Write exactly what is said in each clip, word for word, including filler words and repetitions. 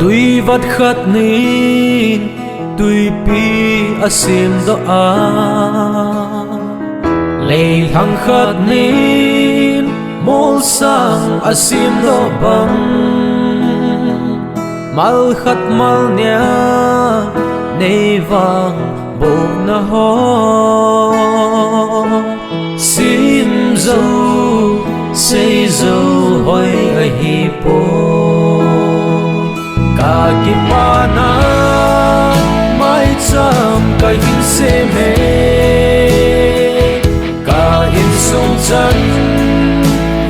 Tui vat khat nin tuipi a simdoh a, leilhang khat nin molsang a simdoh bang, mal khat mal nia nei vang bohna ho, sim zo, sei zo hoi ahi poi. Ka kipana maicham ka hin sem e, ka insung chan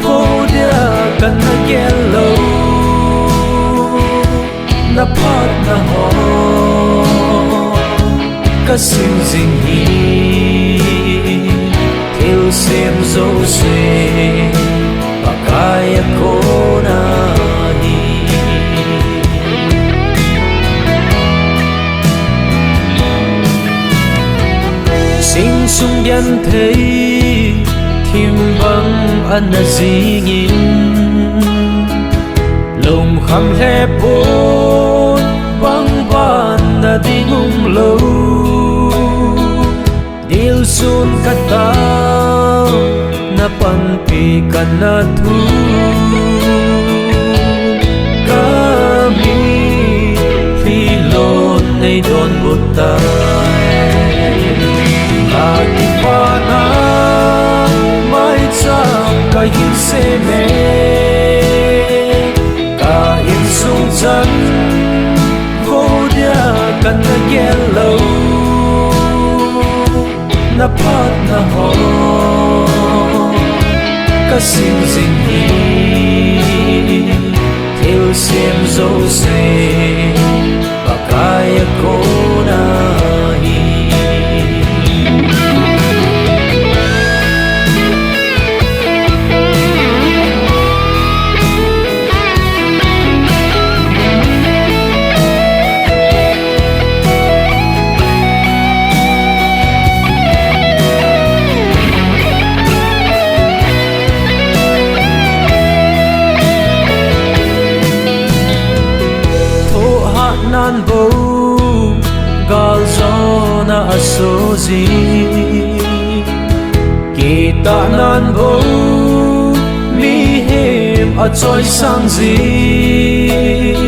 vo dia ka na gel lo. Na phatna ho ka sim jing hi, thil sem jouse Pakai a kona hi. Sing sung genthei thim bang ana jingin, lungkham lheh pon bang ban na ding umlou. Dilsun ka tao, na panpi ka na thu, ka mitlhi lon nei donbut tai. Ka kipana maicham ka hin sem e, ka insung chan vo dia ka na gel lo. Na phatna ho ka sim jing hi, thil sem jouse Pakai a kona hi. Thohhat nan bou galjona a so jing, kitah nan bou mihem a choisang jing.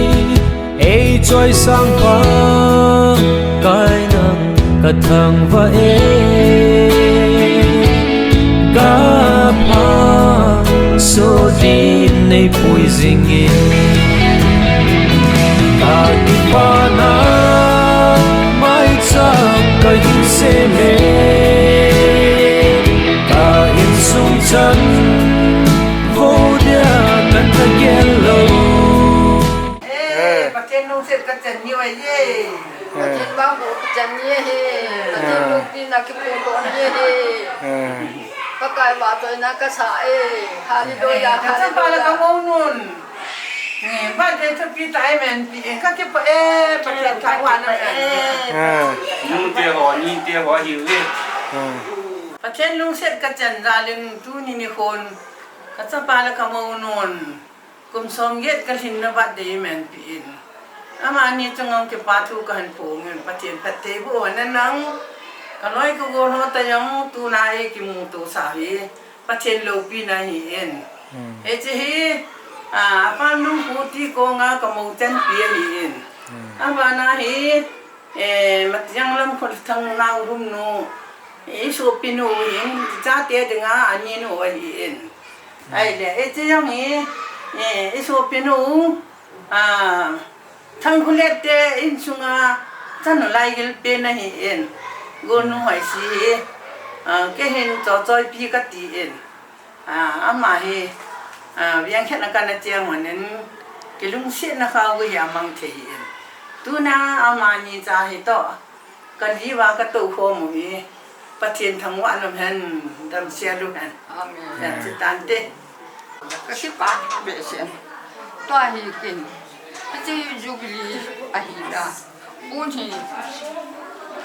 Ei choisang Pakai nang ka thangvah e, ka pha so din nei pui jingin. Ka kipana maicham ka hin sem e, ka insung chan vo dia ka na gel lo. Eh, Pathen lungset ka chan ni ahi e. Pathen bang bou ka chan ni ahi. Pathen lungpi na kiphong doh ni ahi. Pakai vahchoina ka sa e. Hallelujah, eh, ka chapa le ka hallelujah. Mounun. Eh, birthday thupi tah a eimanpi e. Ka kipah e, Pathen thangvahna. Eh. Nute ho, nite ho ahiuve. Pathen lungset ka chan jal in tuni nikhon ka chapa le ka mounun kum somget ka lhinna birthday eimanpi in. Amani chunga kipa thu ka hin phong in, Pathen phattheiboh hen lang, ka loi ka gol ho toh jong tuna ei kimuto sa hi Pathen loupina ahi in. Hmm. Hiche hi, a, Apam Lungphu ti konga ka mou chanpi ahi in. Hmm. Abana hi, eh, Matjang lam Kholthang nao lhumnu, i sopinu hin, chate dinga aninu ahi in. Ahile, hiche jong hi, eh, i sopinu, a, Thangkholet te insunga chanu laigil pen ahi in. Golnu Hoisi hi, a, kei hin Choichoipi ka ti in. A, ama hi, a, Vengkhet a kana cheng hon in, kilungsetna kha u hi amang thei in. Tuna amani cha hi toh ka liva ka toukhom u hi, Pathen thangvah lum hen, damsel u hen. Amen. Hen, chutante. Ka kipah behseh. Tua hi ken. Hiche hi Jubilee ahi da. Kun hi.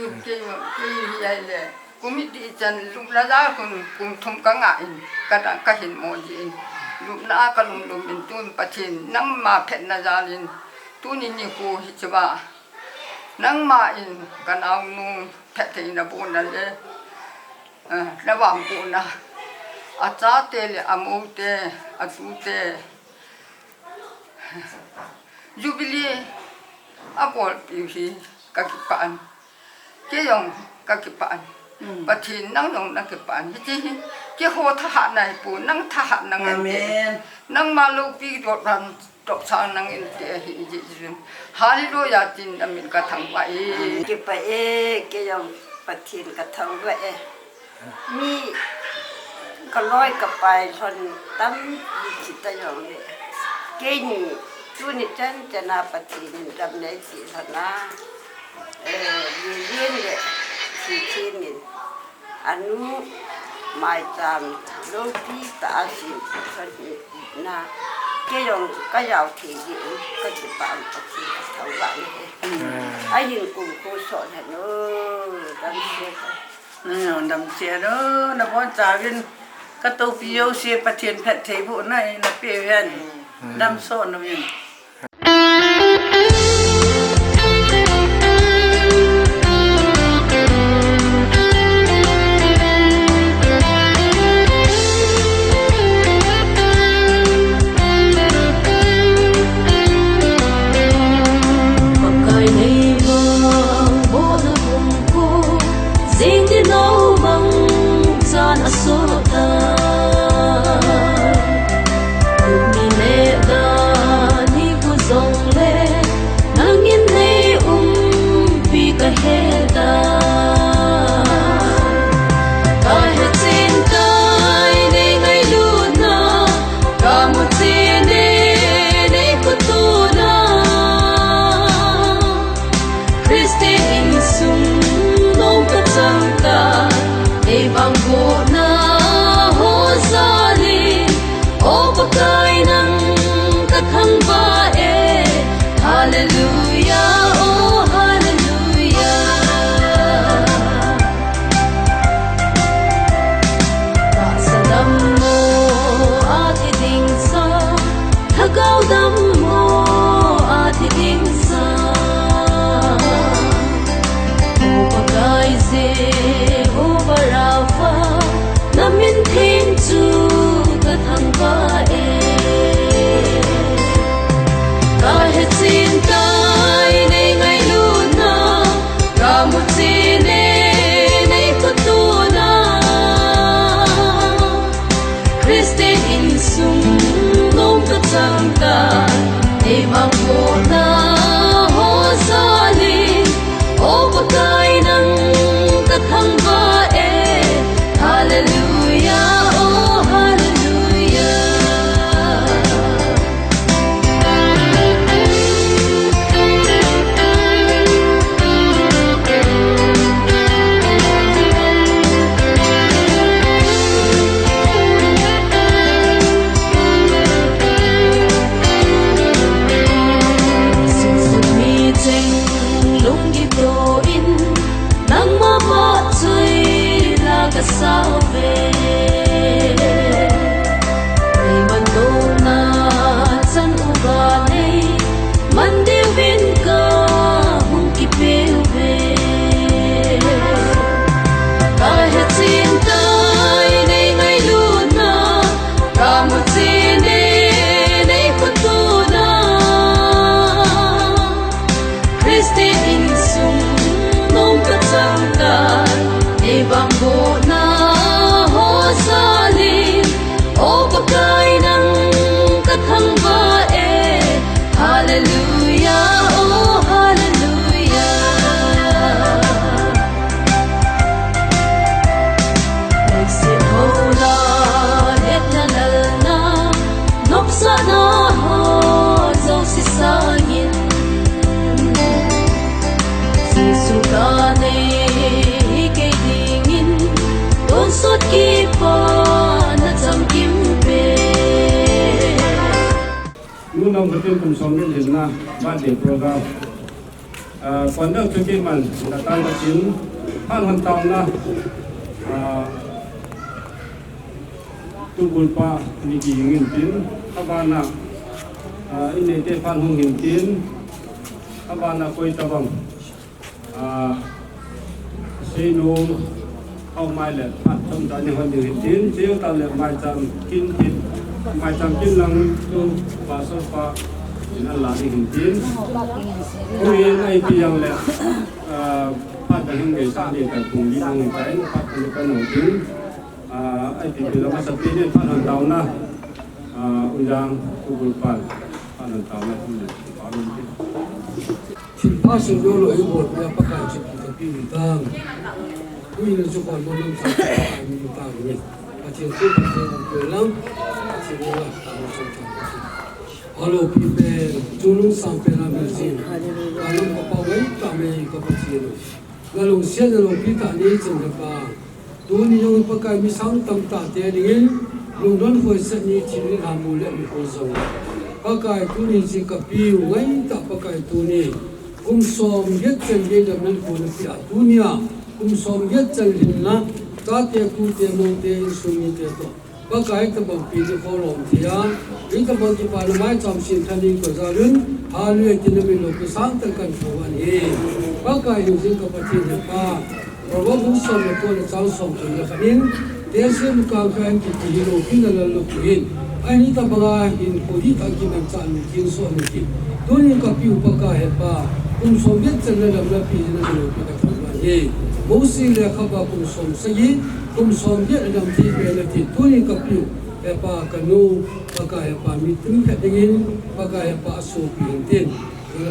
Tu kei, kei hi ahile, kum iti chan lupna jal khun kum thum ka ngah in, ka dang ka hin mo ji in, lupna a ka lum lum in tun Pathen nangma phatna jal in, tuni nikho hi chiva, nangma in ka naonu phattheina bohna le, eh, na vangbohna, a chate le a moute, a tute, Jubilee a bolpiu hi ka kipah in. Kei jong ka kipah in. Mm. Pathen nang jong na kipah in. Hiche hi keiho thahatna hi pu, nang thahatna ngen te. Amen. Nangma loupi dot ran dot sang nang in te hi ji jun. Hallelujah tin na min ka thangvah e. Kipah e, kei jong Pathen ka thangvah e. Mi ka loi ka pai lhon tampi thi ta jong le. Keini tuni chan chan a Pathen in dam nei ti lhon a. Eh, Lilin le Thithin in anu maicham loupi tah a sin lhon na. Kei jong ka jao thei jeh in ka kipah in Pathen ka thangvah e. Ahin kum kho soh lhon o, dam se. Nang jong dam cheh o, na bonchauvin ka toupi jouse Pathen phattheibohna in na peh u hen. Mm. Dam soh uvin. Pakai nei vangbohna kum kho, jing ni nau mang chan a soh ta. Kum ni le dan ni khu jong le, nang in nei umpi ka he ta. Ka he chin tai nei ngailutna, ka mu chin e nei khotona. Christian insung nom ka chang ta, ei vangbohna ho jal in, o Pakai nang ka thangvah e, hallelujah, oh hallelujah. Tahsa dammo a thi ding sa, lhagao dammo a thi ding sa. O Pakai Jehovah Rapha, na min theng chu ka thangvah e. Ka he chin tai nei ngailutna, ka mu chin e nei khotona. Christian insung nom ka chang ta, ei vangbohna ho jal in, o Pakai nang ka thangvah e, hallelujah, oh hallelujah. Sungsut mi cheng lunggim to in, nangma vahchoi la ka sa uve. Ka nei kei dingin tonsot kipana chamkim pen. Nunam khatin kum som ni lhinna birthday program. Ah, conduct chu keiman na tan ka tin, phat hon taona, ah, tubul pa ni ki hing in tin, abana, ah, in neite phat hung hin tin, abana koi tabang, ah, seinu, Hou mai le phat chomcha ni hon ding hin tin, cheu ta le maicham kin tin, maicham kin lang chu pastor pa in a la ding hin tin. Ui, in ai pi yang le, ah, phat ka hing gei sa ding ka kum li lang tai, phat ka ni ka nong tin. Ah, ai pi pi la masa pi ni phat hon taona. Ah, u yang tu bul pan, phat hon taona tu ni, pa lum tin. Thilpha sung dolo i bol pia Pakai chu kitapi ni tang. Tuin chu kon mo lam sa Pakai ni tang ni. Pathen chu Pathen ni lang. Pathen ni la ta mo sa ta. Alo pi pen, chungnung sang pen a mil jin. Ka lam ka pa wai ta me ka Pathen. Ka lungsiat na lopi ta ni chen ka pa. Tuni jong Pakai mi sang tam tah te dingin, lungdon khoisah ni thil ni lhamu le mi kho jong. Pakai tuni chi ka piu ngai ta Pakai tuni. Kum som get chen gei dam nan ko na pia tuni a. Kum som get chen lhinna, chate pute mote insung mite toh. Pakai tabang pi ni kho lom thei a. Hitabang kipana maicham Semtha ni ko jal un. Hallelujah tina min lopi sang tah kan thangvah in. Pakai hingjing ka Pathen he pa. Proverbs bung som le ko le chang som thum le khat in, tehse lukang kha in kiti hi loupina lallukhu ahin. Ahin hitabanga hinkho dihtah kimanchah in kin so in kiti. Tunin ka piu Pakai he pa, kum som get chan na damna pi na loupina ka thangvah in. Mose lekhabu a kum som sagi, kum som get a dam thei pen ati. Tunin ka piu he pa, ka nu, Pakai he pa, mi tum khat dingin, Pakai he pa asopi in tin.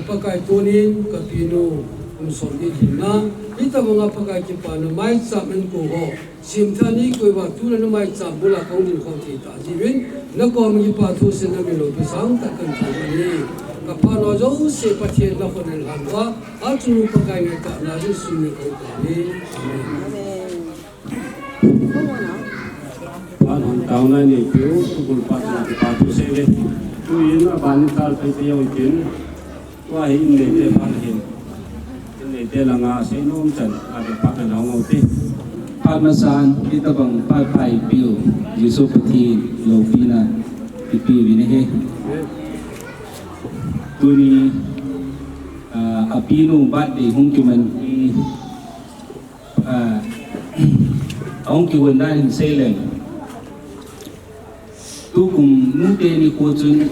Pakai tunin ka pinu kum som get hinna, hitabanga Pakai kipana maicham in ko ho. Semtha ni ko uva tuna na maicham bula kong ding khom thei ta jiuvin, na kom kipa thu sin na min lopi sang tah kan thangvah in. Ka phat ho jouse Pathen na khut in lhang uva, achung Pakai ngaitah na Jesu min kong thum in. Amen. Amen. Phat hon taona nei piu, tubul pa na kipa thu sei le. Tuin aban in thal pai te jong tin. Tua hi in neite phat hin. In neite langa seinom chan, a de phat na hung u te. Phat masan, hitabang phat pai piu, Jesu Pathen loupina, i piu in ahi. Tuni, ah, a pinu birthday hung kiman hi, ah, ahung kihon dan hin sei leng. Tukum nute nikho chun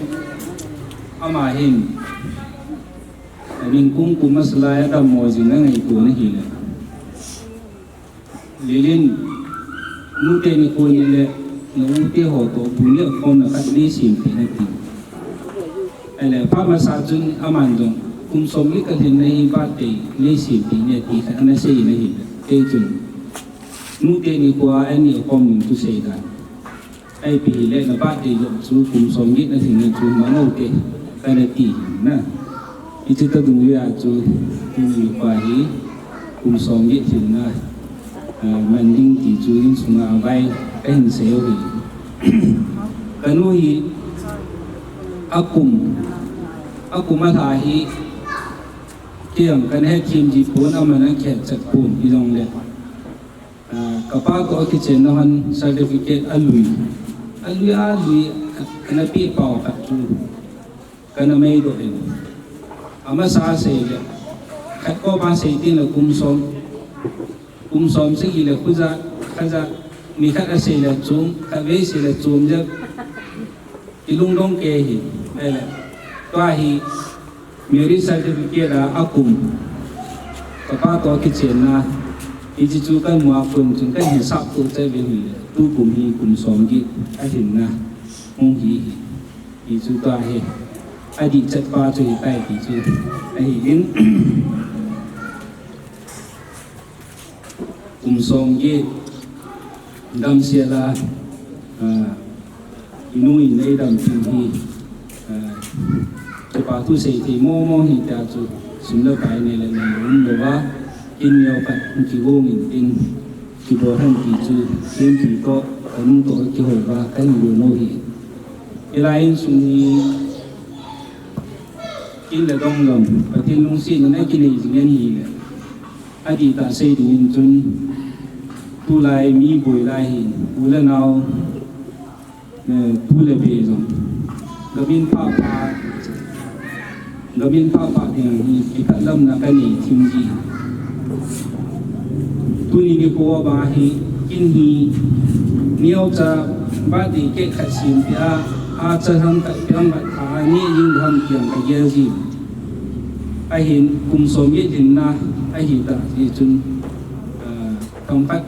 ama hin, a ningkum kum masa lai a dammo jing na ngaito na hile. Lilin, nute nikho ni le, na ute ho toh, bu le khom na khat nei sem peh in ati. Ahile, phat masa chun aman jong, kum som get ka lhinna hi birthday nei sem peh in ati, khat ana sei in ahile. Kei chun, nute nikho a, ani khom ning tu sei dan. Ahi pi hile na birthday jong chu kum som get na lhinna chu mang u te, kana ti na. Hiche tah dungjui a chu, tuni nikho hi kum som get lhinna, ah, man ding ti chu insunga vai kahin sei u ahi. Ka nu hi akum, akum a lha hi, kei jong kana hethem ji pon, aman jong kihet chet pon, hijongle. Ah, ka pa toh kichenna hon certificate alui. Alui, alui, ana peh pau khat chu. Kana maidoh in. Amasa asei le. Khat ko pa sei tin le kum som. Kum som sagi le khuja, khaja. Ni khat asei le chom, khatvei sei le chom jep. I lungdong kei hi, ahile, tua hi marriage certificate a akum, ka pa toh kichenna, hiche chu kamu a kon chun kahin sap to chai ve hile, tukum hi kum som get ahinna, hung hi hi, hichu tua hi, adih chet pa chu hitai ti chu, ahin. Kum som get, damsel a, ah, inu in eidam thei hi, ah, kipa thu sei thei momo hi tia chu, sum le pai nei le nei um louva, Kin neo khat kigong in tin, kibol hen ti chu, kin ti toh, kanu toh kihou va, kahin gon u hi. Hilai insung hi, kin le dong jong, Pathen lungsetna in akinei jing ahi le. Adih tah sei ding in chun, tulai mi boi lai hi, u le nao, Eh, tu le be jong. Gamin pha pha. Gamin pha pha ding hi, kitahlamna kanei thim ji. Tuni nikho a ba hi, kin hi, neocha, birthday cake khat sem pia, acha ham khat piang khat tha, ni jing ham piang kagel ji. Ahin, kum som get dinna, ahi ta, hi chun, ah, themkhat,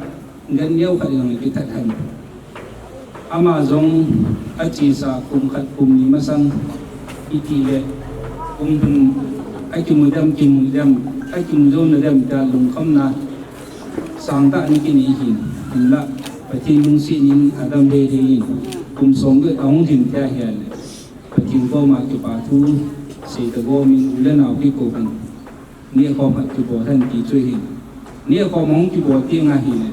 gan neo khat jong kithat hen. Ama jong achesa kum khat kum ni masang iti le kum thum akimu dem kimu dem akimu jou na dem ta lungkhamna sangtah ni kinei hin hinla Pathen lungsetna in adam dei dei in kum som get ahung hin tia hi le Pathen koma kipa thu sei ta gom in u le nao kikou hin. Nehkhom khat kibol hen ti chu ahi. Nehkhom ahung kibol teng ahi le.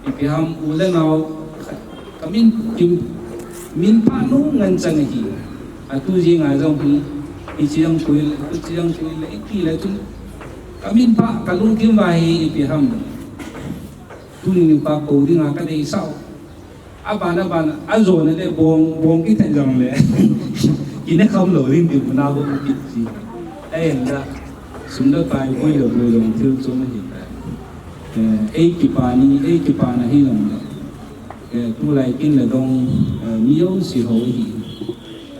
Ipi ham u le nao khat kamin kim min pha nu ngen chang ahi. Atu jing a jong hi. Hiche jong koi le, hiche jong koi le, iti le chun. Kamin pha kalungthim va hi ipi ham. Tuni nikho kou ding a kadeisah u. Aban, aban, ajona le bong, bong kithat jong le. Kine kham lou ding ti muna bong kit ji. Ahinla. Sum le pai boi le boi jong thil chom ahi tai. Eh, ei kipana, ei kipana hi jong le. Eh, tulai kin le dong, eh, mi jouse ho hi.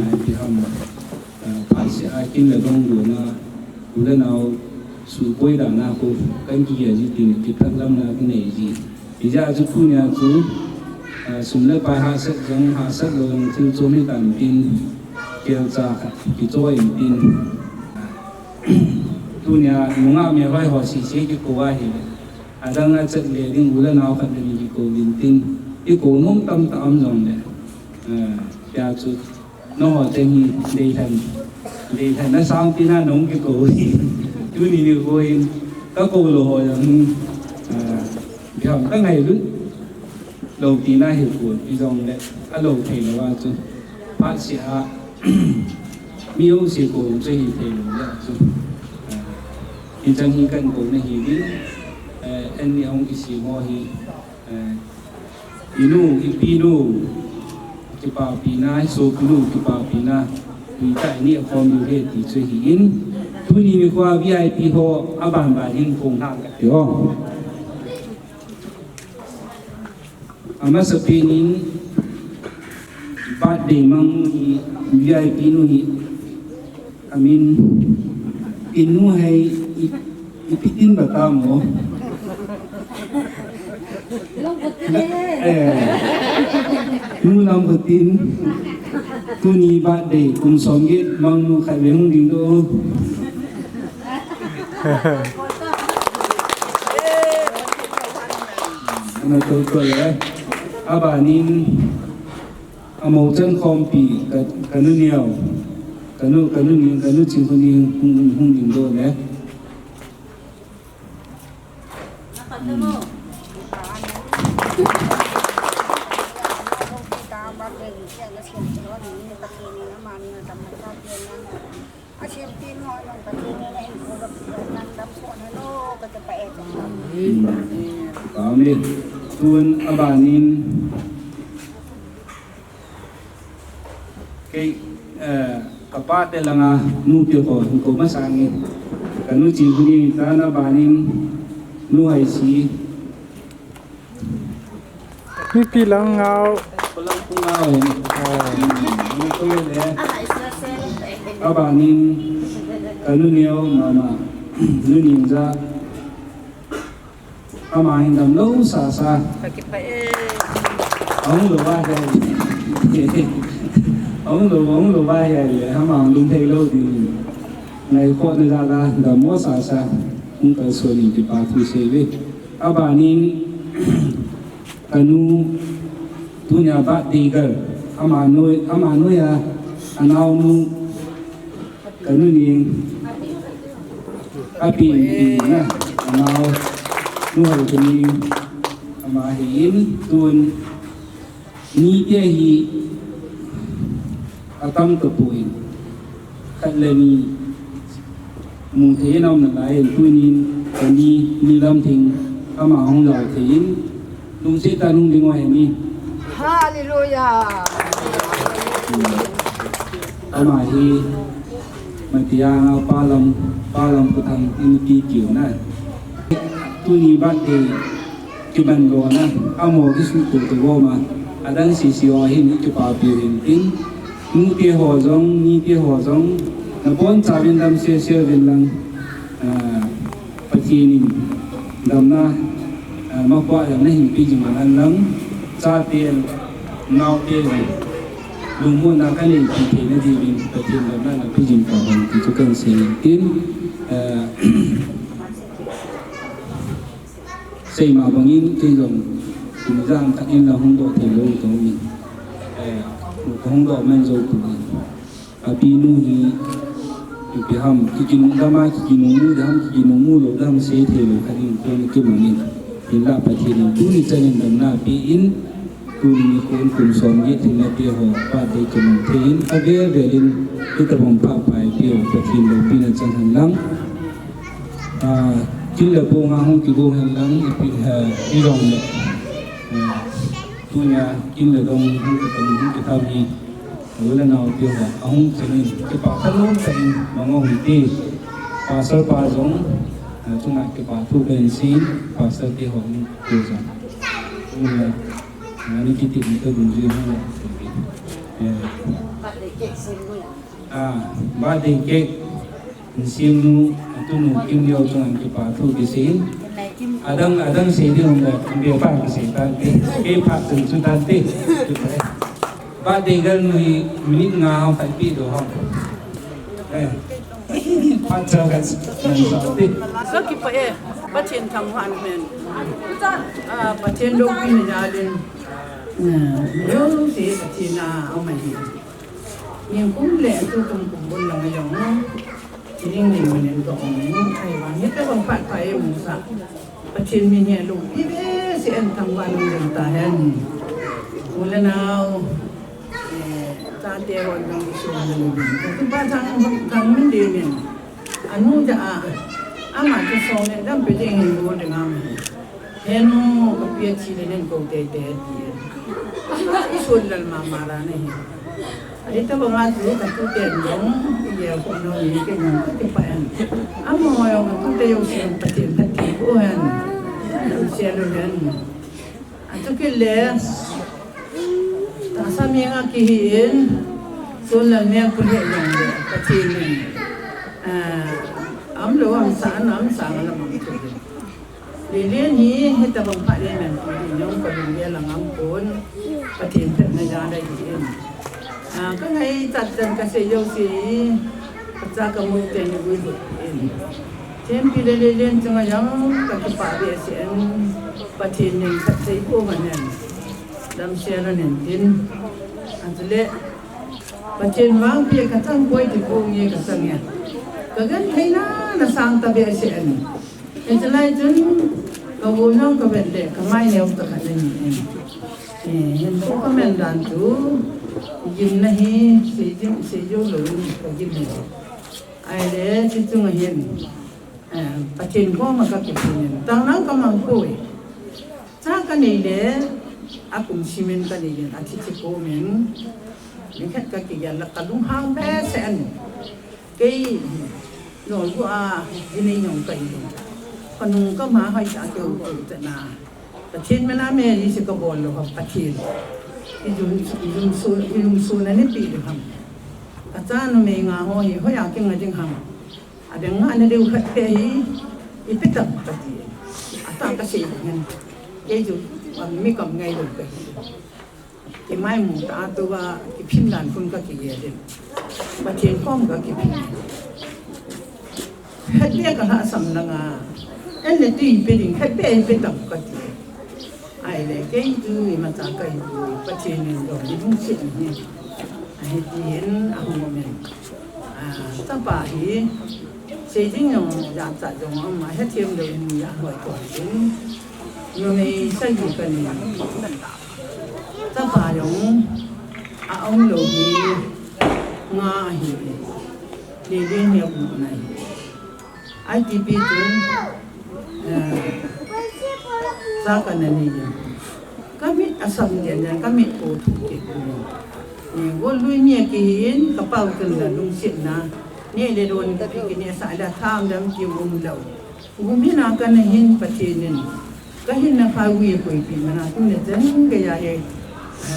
Eh, ti ham. Ah, phatseh a kin le dong lona, u le nao, suhboi dan a khu, kan kigel ji tin, kitahlamna kanei ji. Hijeh a chu tunia chu, ah, sum le pai hahsat jong, hahsat lou jong thil chom hitan tin, kelcha khat kicho in tin. Tunia nungah melhoi ho sese kikou ahi. Adang a chat le ding u le nao khat le ni kikou in tin. Kikou nom tamtah um jong le. Ah, tia chu. Nangho teng hi deilhen, deilhen na sang tina nahung kikou hi. Tuni nikho in kakou lou ho jong, ah, biham kangailut lou tina hi kon, hijongle alou thei lou a chu. Phatseh a, mi jouse kou chu hithei lou le chu. Ah, hicheng hi kakou na hi ding, eh, anni ahung kisem ho hi, eh, Inu, ipinu, kipapina, isopinu, kipapina, tuitah in akhom diu ahi ti chu ahin, tuni nikho a V I P ho, aban ban in kong hang kati ho. Amasapen in, birthday mang hi, V I P nu hi, Amin, inu hai i, ipi tin bata mo. Eh, nu lam ko tin, tuni birthday, kum som get, mang nu khat ve hung ding do. Ana to to le, abanin, Amau chan khompi, ka, kanu neo, kanu, kanu ni, kanu ching huni hung, hung ding do le. Hmm. Asem tin ho jong Pathen in ahin pulou, nang dam soh na lo, kati pa e. Amen. Tun abanin kei, eh, kapa te langa nu te ho, ko masang e. Kanu chi huni ta na banin nu hai si. Mipi lang ngau. Ko lang ku ngau. Ah. Ni ko le. Abanin kanu neo mama. Nu ning ja. Ama hin dam lou sasa. Ka kipah e. Ahung lou va he. Ahung lou, ahung lou va he le. Ama hung lung thei lou ding. Ngai khot ni la la dam mo sasa. Hung kalson in kipa thu sei ve. Abanin kanu tunia birthday girl. Ama noi, ama noi a. Anaonu. Kanu ning. Api, pi na. Anao. Nuhal kini ama hi in tun ni te hi atam tapoi. Khat le ni mu thei in aum nalai in tunin kani ni lam thing ama hung lau thei in lungset tah in hung ding u ahi. Hallelujah. Ama hi Matiang a palam, palam kuthang in ti kiu na. Tuni birthday kiban lona, amo kisuh tu tu goma, adang sisi ho hin kipapi rin tin. Nute ho jong, nite ho jong, nabon chauvin dam sese uvin lang, ah, Pathen in damna, ah, mapua jong nahin peh jing uhen lang, chate, naote, lungmonna kanei pi theina diuvin Pathen damna napeh jing tahen ti chu kahin sei tin, ah, Seima bangin kei jong kum jang khat in la hung doh thei lou kahi in. Eh, kahung doh man jou poi. Apinu hi ipi ham, kikinung dam a, kikinung mu dam, kikinung mu lou dam sei thei lou khat in kona kimangin. Hinla Pathen in tuni chan in damna apen, tuni nikho in kum som get hinna te ho, pa te kimang thei in, avel vel in, hitabang pha pai peh u, Pathen loupina chang hen lang. Ah, kin le pong a hung kigong hen lang, ipi, eh, ijong le. Eh, tunia kin le dong hung kitong, hung kitham hi. U le nao te ho, ahung cheng in, kipah tah lom tah in, mangong hite. Pastor pa jong, eh, chunga kipathu kahin sei, pastor te ho hung tu jong. Tunia, eh, ni kiti ni ka dungjui hung le. Eh. Ah, birthday cake. Insem nu, atunu Kim Leo chunga kipathu kisei in. Adang, adang sei ding um le, be pa kisei tante. Kei phat chun chu tante. Birthday girl nu hi minute nga hung khat peh doh ham. Eh. Phat chau kan nan sa te. Ka kipah e, Pathen thangvah in. Ah, Pathen loupina jal in. Ah, jouse Pathen a aum ahi. Nikum le tukum kum bul lang jong. Ning ning manin ka ong ning ai vang hitabang phat pai musah. Pathen min hi aloupi behseh in thangvah in um tahen. U le nao, eh, chate hon jong isun le lou. Tupa thang, thang min ding in. Anu ja a. Ama chu song le dam pe ding hin bol ding ham. Henu, kapi a chi le nen kou teitei ti. Isun lal mama ra nahi. Hitabang a chu katute jong, ijeh a kon jong hi kei jong kakipah e. Amaho jong katute jouse Pathen phatthei boh hen. Sel u hen. Achu kit le, tahsa mi nga kihi in, sun lal meng pul he jong le, Pathen in. Ah, am lo am sa, am sa nga la mang chu. Lelen hi, hitabang phat le men pu ding jong ka lunggel a ngam pon, Pathen phatna jal ahi in. Ah, ka ngaichat chan ka sei jouse hi, ka cha ka mu te ni vui vui in. Thempi le Lelen chunga jong ka kipah behseh in, Pathen in phatthei boh hen. Damsel a nen tin. Achule, Pathen vangpeh ka chang poi ti pon nge ka chang e. Ka genthei na na sang ta behseh in. Hiche lai chun, ka vo jong ka vet le, ka mai neo tah khat ahi. Eh, hin pu ka man dan chu, gimna hi, sei jing, sei jou lou in, ka gim e. Ahile, hiche chunga hin, eh, Pathen koma ka kiphin in. Tang nang ka mang poi. Cha ka nei le, akum sim in ka nei in, athi thi kom in. Nikhat ka kigel le, ka lunghang behseh in. Kei, nolgu a, hinei nong kai. Kanung kama hoitah keu keu tana. Pathen mena meri se kabol lou ha Pathen. Ilung, ilungsun, ilungsun a neipeh ding ham. Kacha numei nga ho hi, hoiya kinga ding ham. Adang nga na deu khat pe hi, ipi tam kati. Atah kasei ding hen. Kei chu, mi kam ngai lou kahi. Kimaimu tah a tua kiphin dan khun ka kigel in. Pathen kom ka kiphin. Khat beh ka lhasam langa. En le tui pe ding khat beh pe tam kati. Ahile kei chu imacha kahi poi Pathen in jong lungset in ahi tin ahung um in. Ah, tapa hi. Sei ding jong jachat jong ama hethem lou in ja hoi ko in. Numei sagi kani. Chapa jong a um lou hi nga ahi. Lelen hi abu nai. I T P chun, eh, cha kana nei in. Ka mit asam den den, ka mit ko thu ke ko. Ni golui mi akihin, ka pau kan la lungsetna. Neh le don ka pi kini sa la tham dam ki um lou. Gumina kana hin Pathen in. Ka hinna pha ui koipi mana tuni chan geiya hi.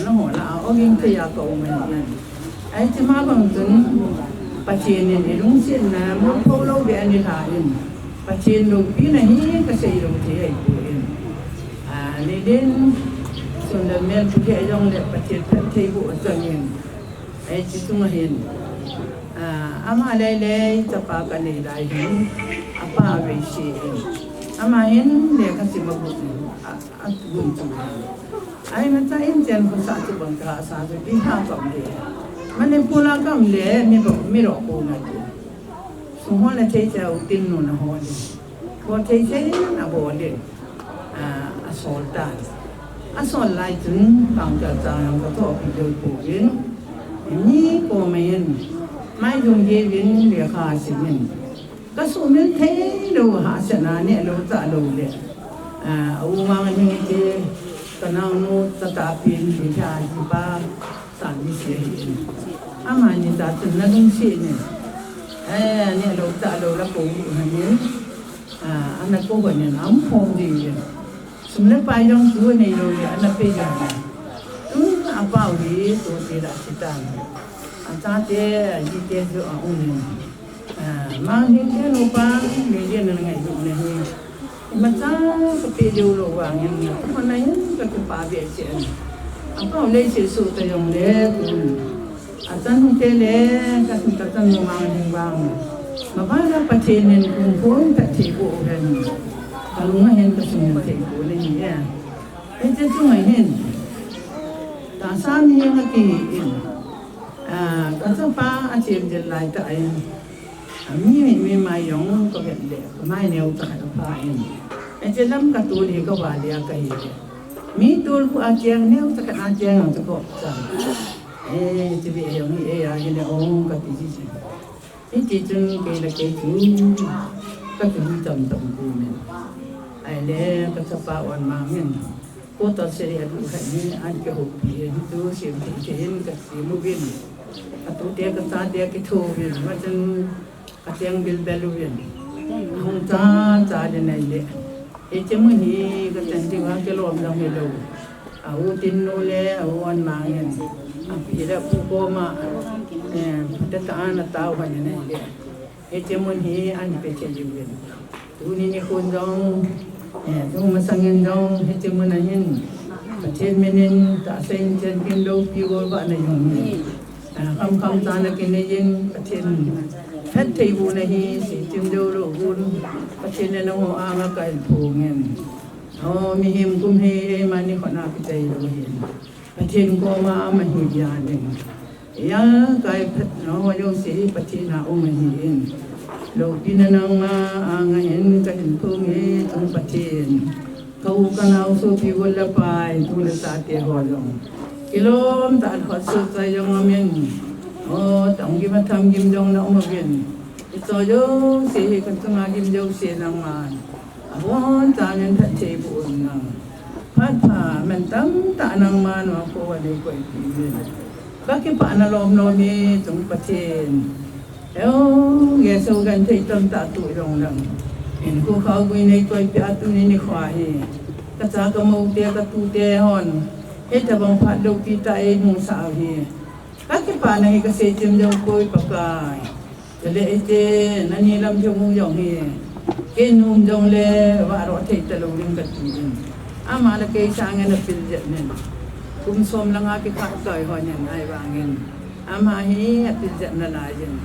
Nangho lah a ogin theiya ka um ahi. Ahi, chima bang chun Pathen in ilungsetna mu pho lou be ani lha in. Pathen loupina hi ka sei lou thei ahi poi. Ah, ni din sun le mel pu thei jong le Pathen phattheiboh chang in. Ahi, chi chunga hin. Ah, ama lei lei chapa ka nei lai hin. Apa vei si in. Ama hin lekha sim agot in. Ah, agun chu. Ahi, mata in chen khosa chu bang ka sa chu iha ka um le. Manipur a ka um le mi ba mi ro ko na chu. Sum hol na thei thei u tin nu na hol le. Hol thei thei na hol le. Ah, asol tan. Asol lai chun bang ka cha yang ka tho pi deu ko in. Mi ko mai in. Mai jong ge vin lekha sim in. Ka sumil thei lou hahsatna neh lou chah lou le. Ah, a u Manglhing te, ka naonu Tatapin, Bitha, Jipa, Sanbisi ahi in. Amani ta chun na lungset ne. Eh, neh lou chah lou la ko u hanin. Ah, ana ko hanin, am phong di in. Sum le pai jong tu nei lou le, ana pe jong. Tun apa u hi, tu ti la ti tan. Ata te, ji te jo a un. Ah, Manglhing te nupa, mi dia na ngailut na hi. Imacha ka pe diu lou vang in, ka pa na in, ka kipa be chen. Apa u lei se su ta jong le, tun. Achan hung te le, ka sun ka chan nu Manglhing vang. Ma ba la Pathen in kung kung phattheiboh hen. Ka lung a hin ka sung phattheiboh le hi e. Hiche chunga hin. Tahsa mi nga ki in. Ah, ka chapa a chem jel lai ta in. Ami, mi mai jong ka vet le, ka mai neo ta ka pa in. E che lam ka tul hi ka va le ka hi le. Mi tul ku a cheng neo ta ka a cheng ang ta ko cha. E, ti ve jong hi e a hi le ong ka ti ji ji. Hiti chun kei le kei chu ka tu tam tam ku men. Ai le ka chapa on ma men. Ko ta se ya du hai ni an ke ho pi he tu se mi te hin ka si mu vin. Ka tu te ka cha te ki tho vin. Ma chun ka tiang bil bel u vin. Hung cha cha de nai le. Hiche mun hi ka chan ding a kilom dang hilou. A u tin nu le a u an mang in. A pi le pu koma, eh, phatah a ana tao ka ni nai le. Hiche mun hi an pe che diu vin. Tuni nikhon jong, eh, tu masang in jong, hiche mun a hin. Pathen min in tahsa in chen kin loupi gol ba na jong hi. Ah, kham kham cha na kinei in Pathen phattheibohna hi, sei chim deu lou gun, Pathen in nangho anga kahin phong in. O, mihem kum hi, eima ni khona kichai lou hin. Pathen koma ama hi dia ding. Ia, kai phat, nangho jouse hi Pathen a um ahi in. Loupina nangma anga hin kahin phong e, tung Pathen. Ka u ka nao sopi gol le pai, tu le chate ho jong. Kilom tah a hot sot chai jong amin. O, tam gim a tham gim jong na um uvin. I cho jouse hi ka chunga gim jouse nangman. Abon chan in phattheiboh un nang. Phat pha, man tam tah nangman, nangho a nei koipi uvin. Ka kipah na lom lom e, tung Pathen. Eo, ge so gan thei tam tah tu jong lang. Hinkho khao gui nei koipi a tuni nikho hi. Ka cha ka mou te, ka tute hon. Hitabang phat loupi tah eimusah u hi. Ka kipana hi ka sei chim jou poi Pakai. Chule eite, nani lam jong u jong hi. Kei nom jong le, vah ro thei talou ding kati in. Ama le kei sangin apil jep nin. Kum som langa kikah toi hon in ahivangin. Ama hi apil jep nalai in.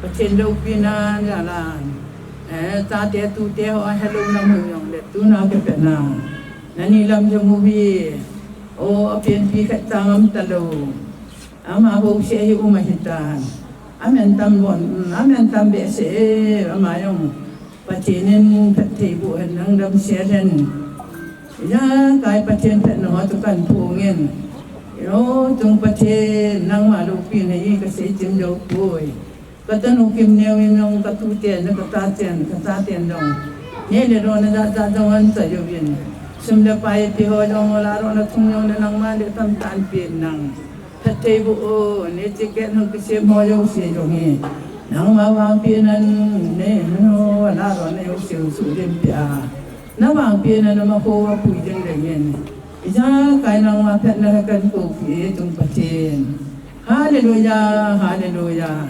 Pathen loupina jalan. Eh, chate tute ho ahelou na mu jong le, tuna kipe na. Nani lam jong u hi. O, apianpi khat cha ngam talou. Ama bouseh hi um ahitan. Amen tam bon, mm, amen tam behseh e, ama jong. Pathen in phatthei boh hen, nang damsel hen. Ijakai Pathen phatna ho chu kahin phong in. Ilo chung Pathen, nangma loupina hi kasei chim jou poi. Katanu Kimneo in jong, katuten, kataten, kataten jong. Neh le lona jat jat jong ahin chai uvin. Sum le pai ipi ho jong, la lona thum jong le nangman le tamtah ahin pen nang. Phatthei boh o, neh cheh keh nang kisem ho jouse jong hi. Nangma vangpeh nan, neh ho, la lona jouse suhden peh a. Navangpeh nan ama ho apui ding ding in. Ijakai nangma phatna hi kahin koupi e chung Pathen. Hallelujah, hallelujah.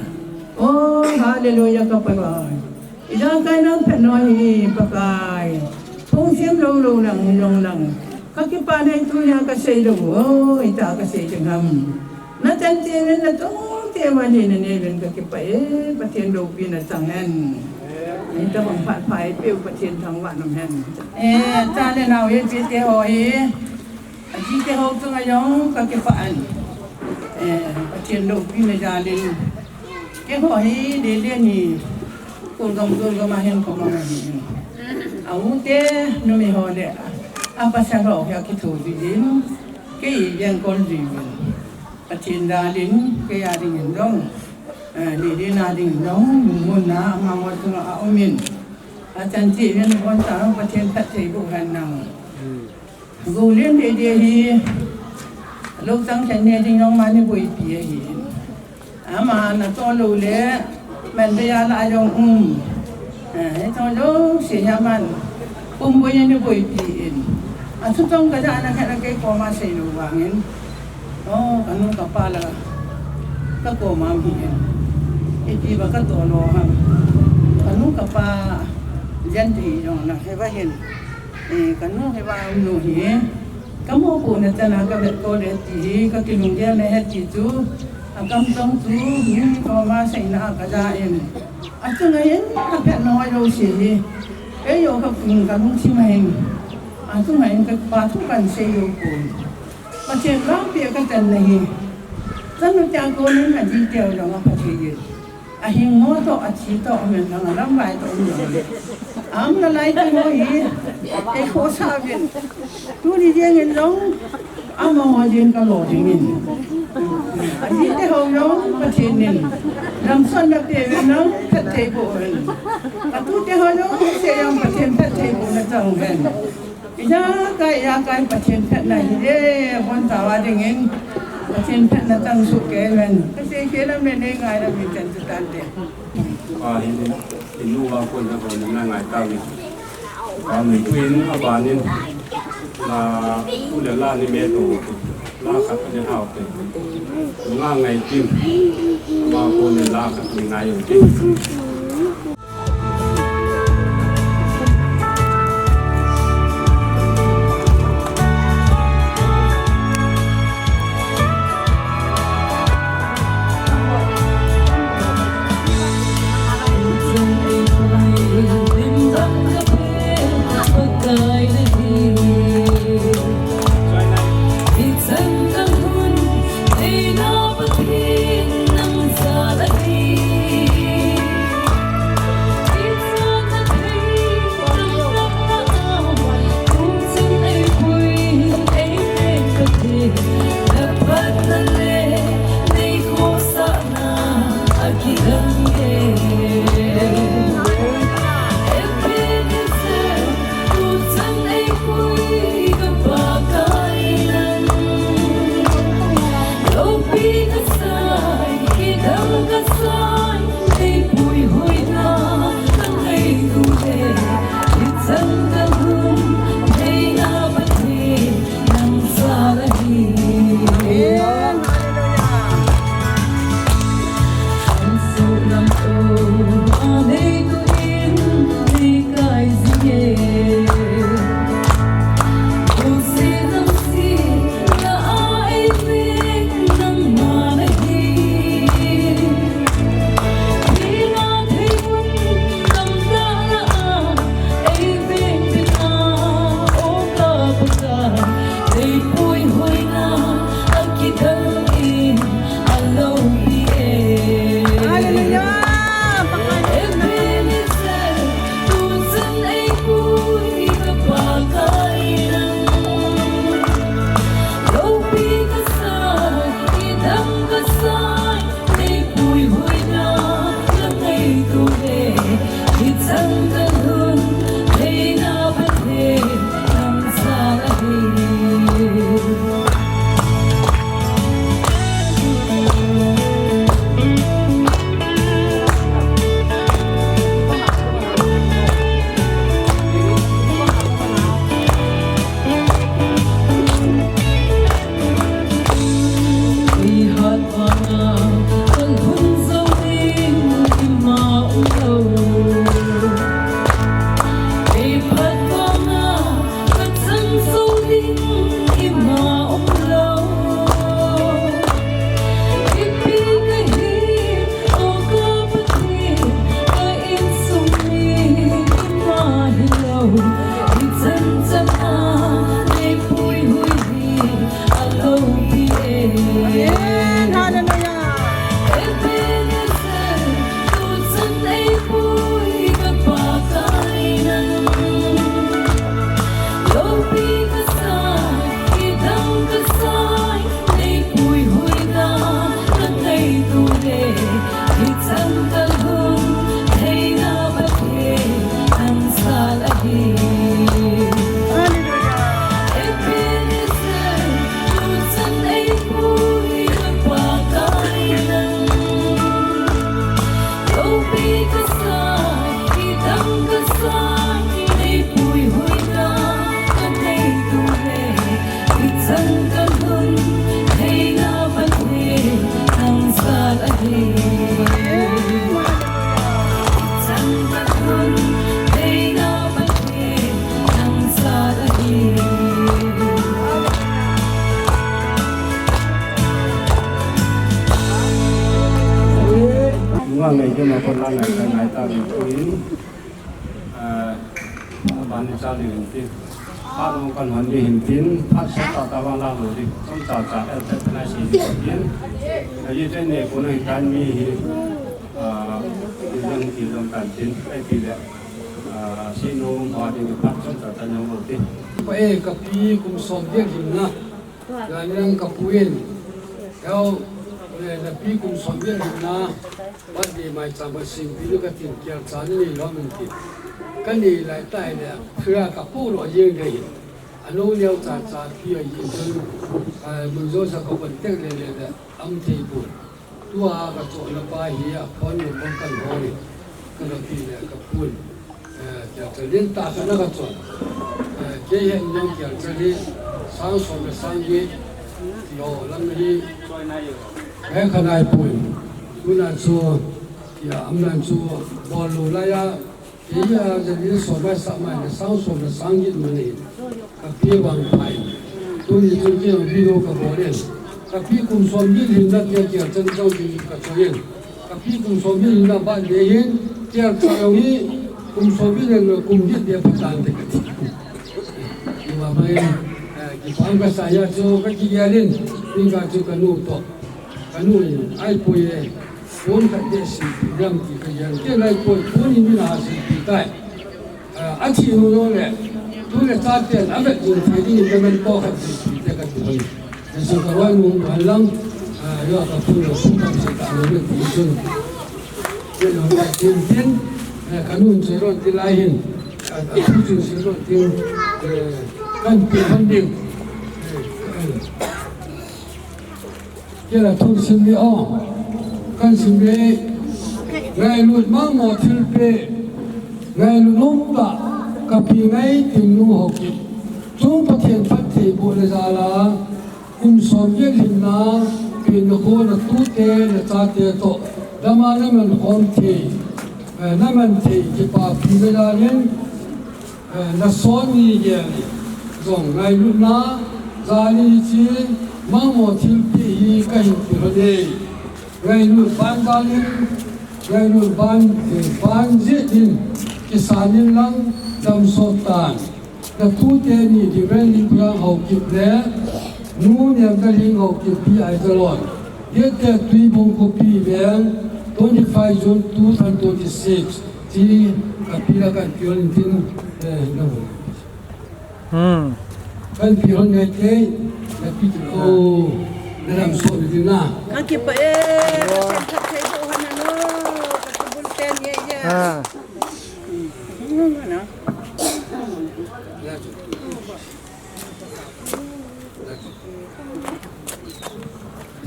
Oh, hallelujah, ka Pakai. Ijakai nang phatna hi Pakai. Phung sem lou lou lang, long lang. Kakipah nei tunia kasei lou. Oh, ita kasei ding ham. Nachan cheh uvin, nachung cheh uvin, nanei uvin kakipah e, Pathen loupina chang hen. Hitabang phat pha eipeu Pathen thangvah in um hen. Eh, cha le nao eipeh te ho hi. Ajite ho chunga jong kakipah in. Eh, Pathen loupina jal in. Keiho hi Lelen hi. Kolgam, Kolgam a hin kamang ahi. A u te numei ho le. A pasal ho hi akitho jin. Kei jeng kol jin. Pathen jal in, kei a dingin jong, eh, Lelen a dingin jong, mun a, ama ngol chunga aum in. Achan cheh uvin, abon cha jong Pathen phatthei boh hen lang. Golin Dede hi, lou chang khen ne ding jong ama nei boipi ahi. Ama natoh lou le, man be a la jong um. Eh, hiche jouse hi aman, pum boi a nei boipi in. Athu tong kajah na khat a kei koma seilou vangin. Oh, kanu kapa la, kakoma um hin. Ipi ba katoh lou ham. Kanu kapa, jen ti jong na, hiva hin. Eh, kanu hiva um lou hi. Kamopohna chan a kavet kol e ti hi, kakilunggel na ahi ti chu. Akam tong chu, mi koma seina a kaja in. Achunga hin, aphatna ho jouse hi. Kei jong ka, kalungthim a hin. Achunga hin kapa thu kahin sei jou pon. Pathen vangpeh a kachan na hi. Chanu tia konin aditeu jong aphatthei in. Ahing mo toh, athi toh, amen lang, alamvai toh, amen lang. Aum nalai te ho hi, eikhohsah uvin. Tuni jeng in jong, amaho jeng kalo dingin. Adite ho jong, Pathen in damsotna pe uvin lang, phatthei boh uvin. Atute ho jong, se jong Pathen phatthei bohna chang uvin. Ijakai, ijakai Pathen phatna hi e, abon chauva dingin Pathen phatna chang soh kei uvin. Kasei kei lam le nei ngai lam in chan chu tante. Pa hi, inu va kon na ko na ngai tauvin. Pa mi tu in aban in. Na u le la ni me to. La khat ni hao te. Nga ngai tin. Ma kon ni la khat ni ngai yo tin. Nei kei ma kon la ngai ta ngai ta ni tu in, eh, ban ni cha ni hin tin. Phat hung kan hon ni hin tin, phat sa ta ta vang la lo di. Som cha cha el pet na si di tin. Ai te ne ko na kan mi hi. Ah, ti jong ti jong kan tin. Ai ti le. Ah, si no ma di phat som cha ta nyong lo di. Pa e, ka pi kum som dia hin na. Jani lang ka pu in, heo, eh, na pi kum som vel hinna, birthday maicham ka simpi nu ka tin kial cha ni lo min ti. Ka ni lai tai le, phira ka pu lo jeng dei. Anu neo cha cha pi a yin chun, eh, mun jo sa ko kon tek le le le, am thei pu. Tua ka chon na pa hi a phone number kan hol. Ka na pi le ka pu in. Eh, tia chalin ta khat na ka chon. Eh, kei hin nang tia chalin sang som le sang get. Yo, lam hi. He khanai pui. Tuna chu, tia am nan chu, bol lu la ya. Kei ya, chalin som mai sa mai le sang som le sang get mani. Ka pi vang pai. Tuni chu kei ang video ka bol in. Ka pi kum som vel hinna tia tia chan chau di ka choi in. Ka pi kum som vel hinna ba de hin, tia cha yong hi, kum som vel le kum get de patan de ka ti. Ni ma mai, eh, kipah ka sa ya chu ka kigel in, ni ka chu ka nu to. Ka nu in, ai pui e, pon khat de si, ram ti ka gel. Kei lai pui, pon in ni na si pi tai. Ah, a thi nu lo le, tu le cha te, a vet jing thei ding in ka men po khat jing thei te ka ti hoi. Ka sing ka roi nu han lang, ah, yo ka pu lo pu kam se ta lo le ti sun. Ke lo ka tin tin, eh, ka nun se ron ti lai hin, ah, a thu chin se ron tin, eh, kan ti han ding. Eh, eh. Kei la thu sim ni o. Kan sim ni. Ngailut mangmo thilpeh. Ngailut nom tah. Ka pi Ngaitinnu Haokip. Chung Pathen phattheiboh le jal a. Kum som vel hinna. Pen na kho na tute na chate toh. Dam a na man khom thei. Eh, na man thei kipapi le jal in. Eh, na son ni gel ni. Jong ngailutna, jani chi, mangmo thilpeh hi ka hin pe lhon e. Ngailut ban jal in, ngailut ban, eh, ban jeh in, kisan in lang, dam sot tan. Na tute ni Reverend Lingkhoiang Haokip le, Nu Niamdalhing Haokip Pi Aijalon. Date Tuibong Khopi Veng, twenty-five June two thousand twenty-six. Chi, ka pi la kan pi hon tin, eh, no. Hmm. Kan pi hon ngai te, na pi tu ko, na lam so ni na. Kan kipah e, kan khat thei bo hon na no, ka tu bul ten ye ye. Ah. Hmm, na. Ya, tu.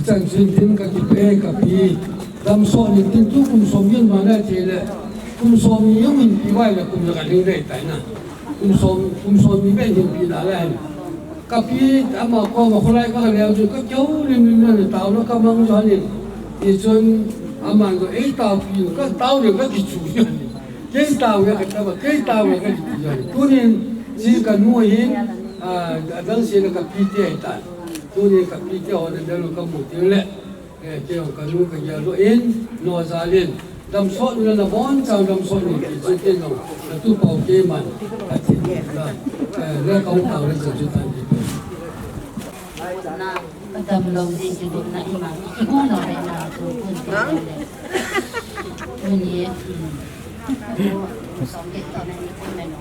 Chan chin tin ka kipah e ka pi. Dam sot ni tin tu kum som vel ma na che le. Kum som ni jong hin pi vai le kum la ka ding dei tai na. Kum som, kum som ni vel hin pi na le. Ka pi ama koma kholai ka le ju ka keu lim lim na tao na ka mang jo ni. Ti chun ama jo ei tao pi ka tao ni ka kichu jo ni. Kei tao ve ka tao, kei tao ve ka ti jo ni. Tunin chi ka nu hin, ah, adang se na ka pi te tai. Tuni ka pi te hon dal ka mu te le. Eh, kei ka nu ka ya lo in, no jal in. Dam sot ni na bon chang dam sot ni ki chu kei no. Na tu pau kei man. Ka ti na. Eh, le ka u tao le chu tan ki. Na, ka dam lo ding ki bu na i ma. Ki bu no le na tu kun. Kun ye. Hmm. Song ke to na ni kun me no.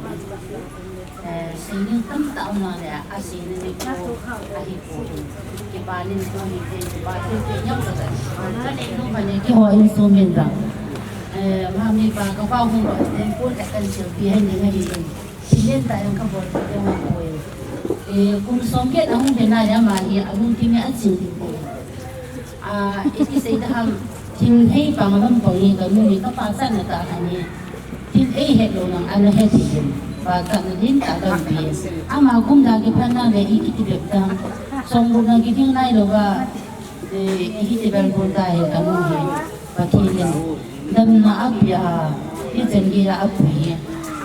Eh, sining tamtah um nale, a sining ni ko, a hi ko. Kipa nin ko hi te, kipa thil te nyau ka ta. Ka nei nu ka nei ki ho in su min ra. Eh, ma mi pa ka pa hung ro, ten pun ka kan sil pi hen ni ngai in. Sining ta yang ka bol ka te ma ko e. Eh, kum som ke na hung de na ya ma hi, a hung ti mi a ching ti ko. A, iti sei ta ham, thil hei pang a man pang hi ka nu hi ka pa chan na ta ka ni. Thil ei het lo nang ana het hi hin. Pa chan na din ta ka bi. Ama kum da ki phan na le i kiti bep ta. Song bu na ki thing nai lo ba. E, i kiti bel bu ta he ka nu hi. Pa ki le. Dam na a pi a. I chen gi a pi.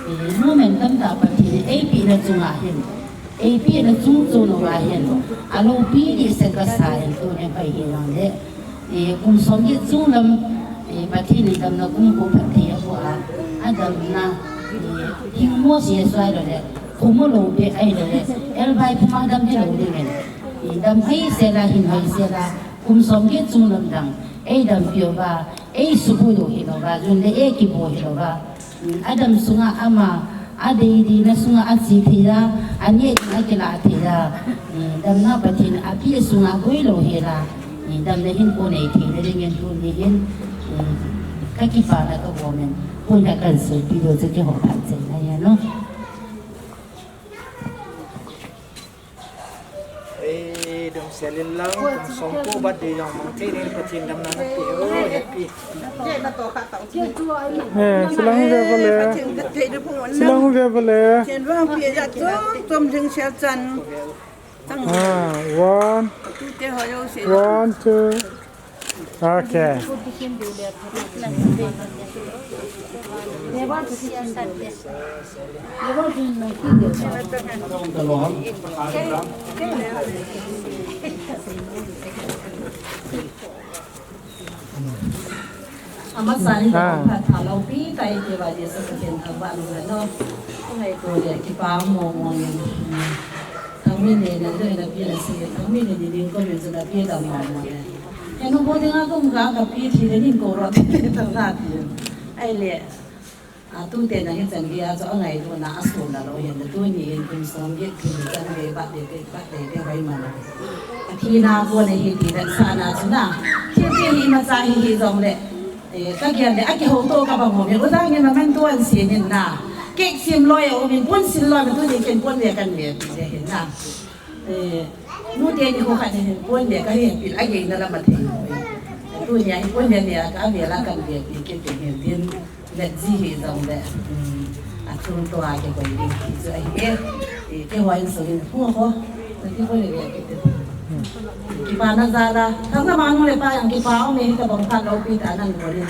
E, nu men tam ta pa ki ei pi na chung a hin. Ei pi na chung chung no ga hin, a lo pi di se ka sa hin tu ne pai hi lang le. E, kum som ni chung lam, Eh, Pathen in damna kum ko phatthei aboh a, adamna, eh, hingmo se suai lou le, khomo lou beh ahilou le, elbai puma dam hilou dingin. Eh, dam hoi sela, hin hoi sela, kum som get chung lam dang, eidampi uva, eisuboi u hilouva, jun le e kibo hilouva. Adam sunga ama, adei deina sunga ache thei a, aneh ding akilah thei a, damna Pathen in apeh sunga boi lou hela, damna hinkho nei theina dingin tuni hin, kakipana kabol in, tuni a kahin seipi diu chu keiho phat chenna ahi. Eh, dam sel in lang, kum som ko birthday jong mang thei ding, Pathen damna napeh o, happy. Eh, chilang ve vale. Chilang ve vale. Ah, one. One, two. Okay. Amasa hin, ah, phat tha loupi tah i keiva Jesu Pathen thangvah lou hen o. Ka ngaito le kipa mong mong in. Thangmin in na doi na pi na si, thangmin in ding ko min chu na pi da mong mong in. Henu bo dinga kum ka ka pi thi le nin ko ro thi le thang na pi. Ahile, a, tute na hichan gei a chu angailutna asoh na lou hin, tuni in kum som get thim chan gei birthday te, birthday te hoi man. Athina kon ahi ti vetsahna chu na. Thil te hi imacha hi hijongle, eh, ka gel le, akihouto ka bang hom hi. U Dang in memento ahin sem in na. Cake sem loi a um in, pon sil loi, tuni ken pon ve kan ve ti le hin na. Eh, nu teni ho khat hin pon ve ka he pil a, gei na la ma thei. Tuni a hi pon ve ve a ka ve la kan ve pil ke te hin tin. Let ji hijongle, um, a thum to a kikoi ding ti chu ahi e. Eh, keiho insung in ho ho. Ti pon ve ve pil te. Kipana jal a. Thangvah manu le pa jong kipa um e, kabang phat loupi tah nan bol in.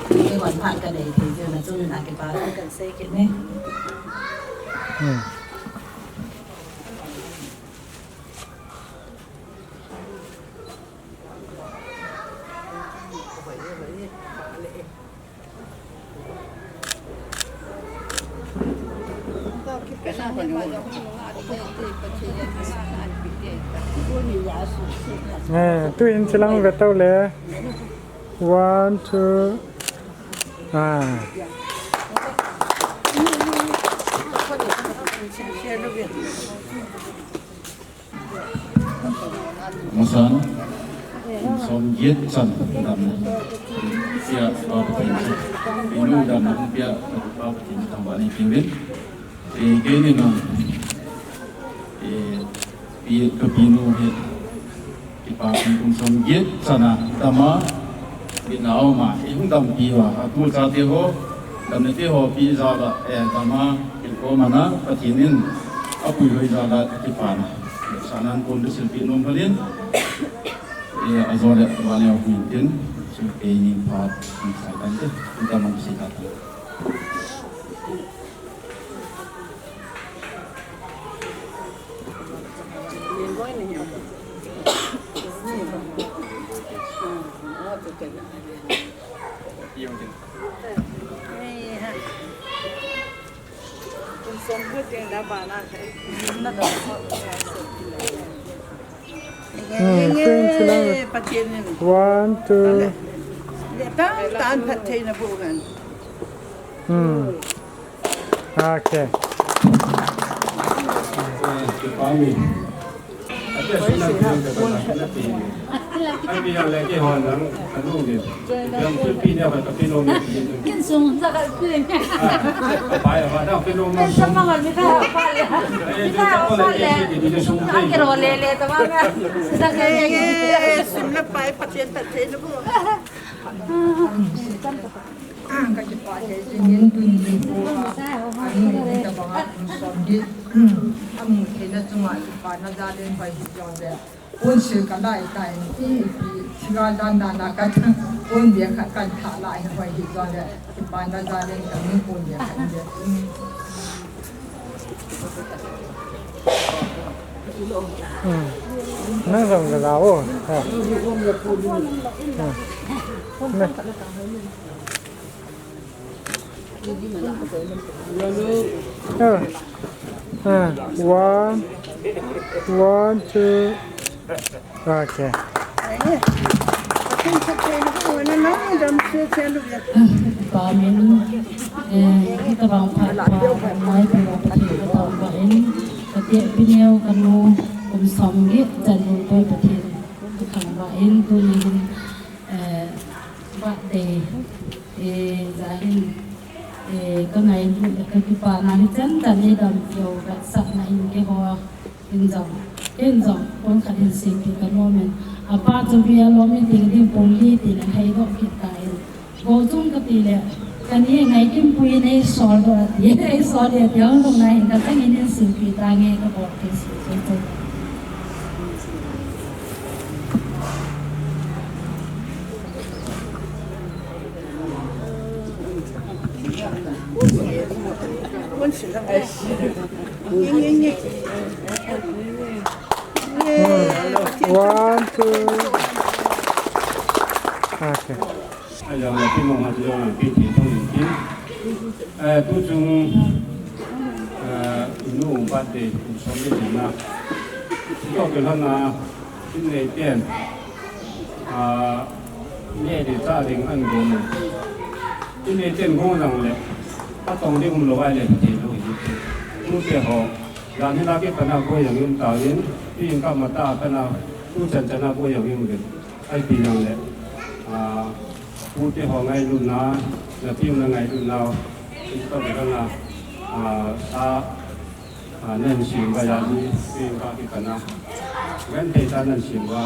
Keiho phat kanei thei jeh a chun na kipa kan sei kit e. Hmm. Eh, tu in chilang ve tau le. One, two. Ah. Masan, som get chan, dam, sia, pa Pathen, inu dam, pia, pa Pathen, thangvah nei king vin. Eh, keini na, eh, pi, ka pinu hi, kipa kum som get chan a, dam a, Bit na um a, i hung dampi uva, a tu chate ho, damna te ho pi jal a, eh, dam a, kilkhom a na, Pathen in, apui loi jal a, kipana. Sanan kon du silpi nom phalin, eh, ajo le, vale a hung tin, silpi ning phat, ning sa tan te, ning tamang si ta tan. Hmm, ten, eleven. One, two. Hmm. Okay. Ka kipah thei jingin tuni nikho a, anu in tabang a kum som get amu theina chunga kipana jal in hoi hih jongle, pon sil ka lai tai, ipi, thil a dan dan a ka pon bia khat kan thah lai hoi hih jongle, kipana jal in ka nu pon bia khat in bia. Hmm. Nang jong ka la o. Ha. Hmm. Ah, ah, one, one, two. Okay. Pamin, eh, hitabang phat pa, mai pe wa Pathen kathangvah in, kati pineo kanu, kum som get chan nu pe Pathen kathangvah in, tuni hin, eh, birthday, eh, ja hin, eh, ka ngailut, ka kipana hi chan chan nei dam keu, ka sakna in keiho, in jong, in jong, kon khat hin seipi ka nom in. Apa chu hi alom in ding ding pon li tin ahei doh kit ta in. Go chung kati le, kani ngaikimpu in eisol doh ati, eisol le ati, ahung lhung na hin ka chang in hin seipi tange ka bol kit seipi. One, two. Okay. Ahi jong le, pi mong ha jong le, pi ti thong in tin. Eh, tu chung, eh, nu um pat te, kum som ni na. Tua ke lhon a, in nei ten. Ah, nei de cha ding an gom. In nei ten gom jong le, atong ding um lou vai le, ti lou hi. Tu te ho, jan hi la ke pana ko jong um ta in, pi in ka ma ta pana, tu chan chan a ko jong um de. Ahi pi jong le, ah, pu te ho ngailutna, na pi na ngailutna, ito ka na, ah, sa, ah, nan sim ba ya ni, pi ka ki ka na. Ngan te ta nan sim ba,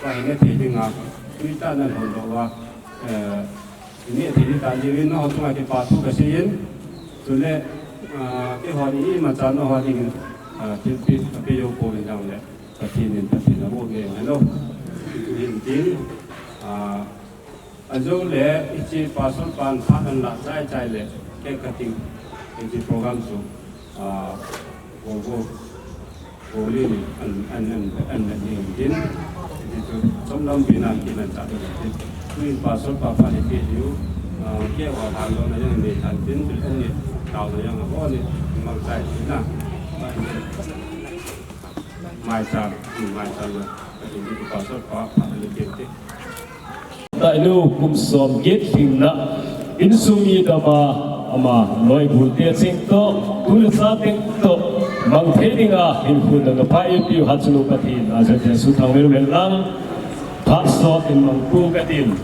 ka hi ne te ding a, pi ta nan hon do ba, eh, ni te ni ta ni na ho tu ma ki pa tu ka si in, tu le, ah, ke ho ni ma cha no ho ni, ah, ti pi, pi yo ko ni jong le. Pathen in Pathen a vo nge hilo. Tuhin tin, ah, ajou le, hiche pastor pan phat an la chai chai le, cake cutting, hiche program chu, ah, vo vo, vo le ni, an, an, an, an, an, ni tin, hiche chu, chomlam pi nan tin an cha tin. Tuhin pastor pa phat ni pi diu, ah, cake va han lo na jong ni than tin, tin ni, tao na jong vo ni, mang chai tin na. Maicham, maicham na. Ka tum tu pastor pa, pa le te te. Tainu kum som get lhingna. Insung mi dama ama noi bul te ching to, tu le sa teng to. Mang thei dinga, hin khun na pa e piu hat sunu Pathen, a sa te su thang vel vel lang. Phat sot in mang pu ka tin.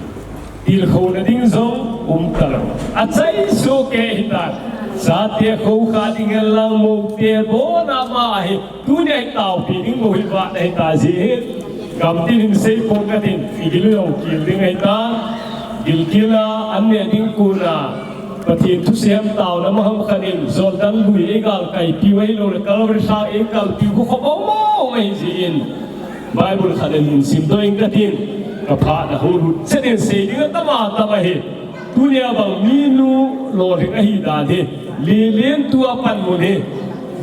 Tilkhouna ding jong um talou. Achai soh kei hitan. Chate khokha ding hen lang mote bona ma hi. Tunia hi taopi ding bou hi vat ahi ta ji hi. Gamtin hin sei pon ka tin. Igil u jong kil ding ahi ta. Gilkil a an neh ding kona. Pathen thusei ham taona ma ham khat in. Jordan lui eigal kaipiu ahilou le Calvary sang eikalpiu khu kho bou bou ahi jin. Bible khat in hin simdoh ing ka tin, ka phat na ho lut chet in sei ding a tam a tam ahi. Tunia bang minu lolhing ahi dan hi, lelen tua panmun hi,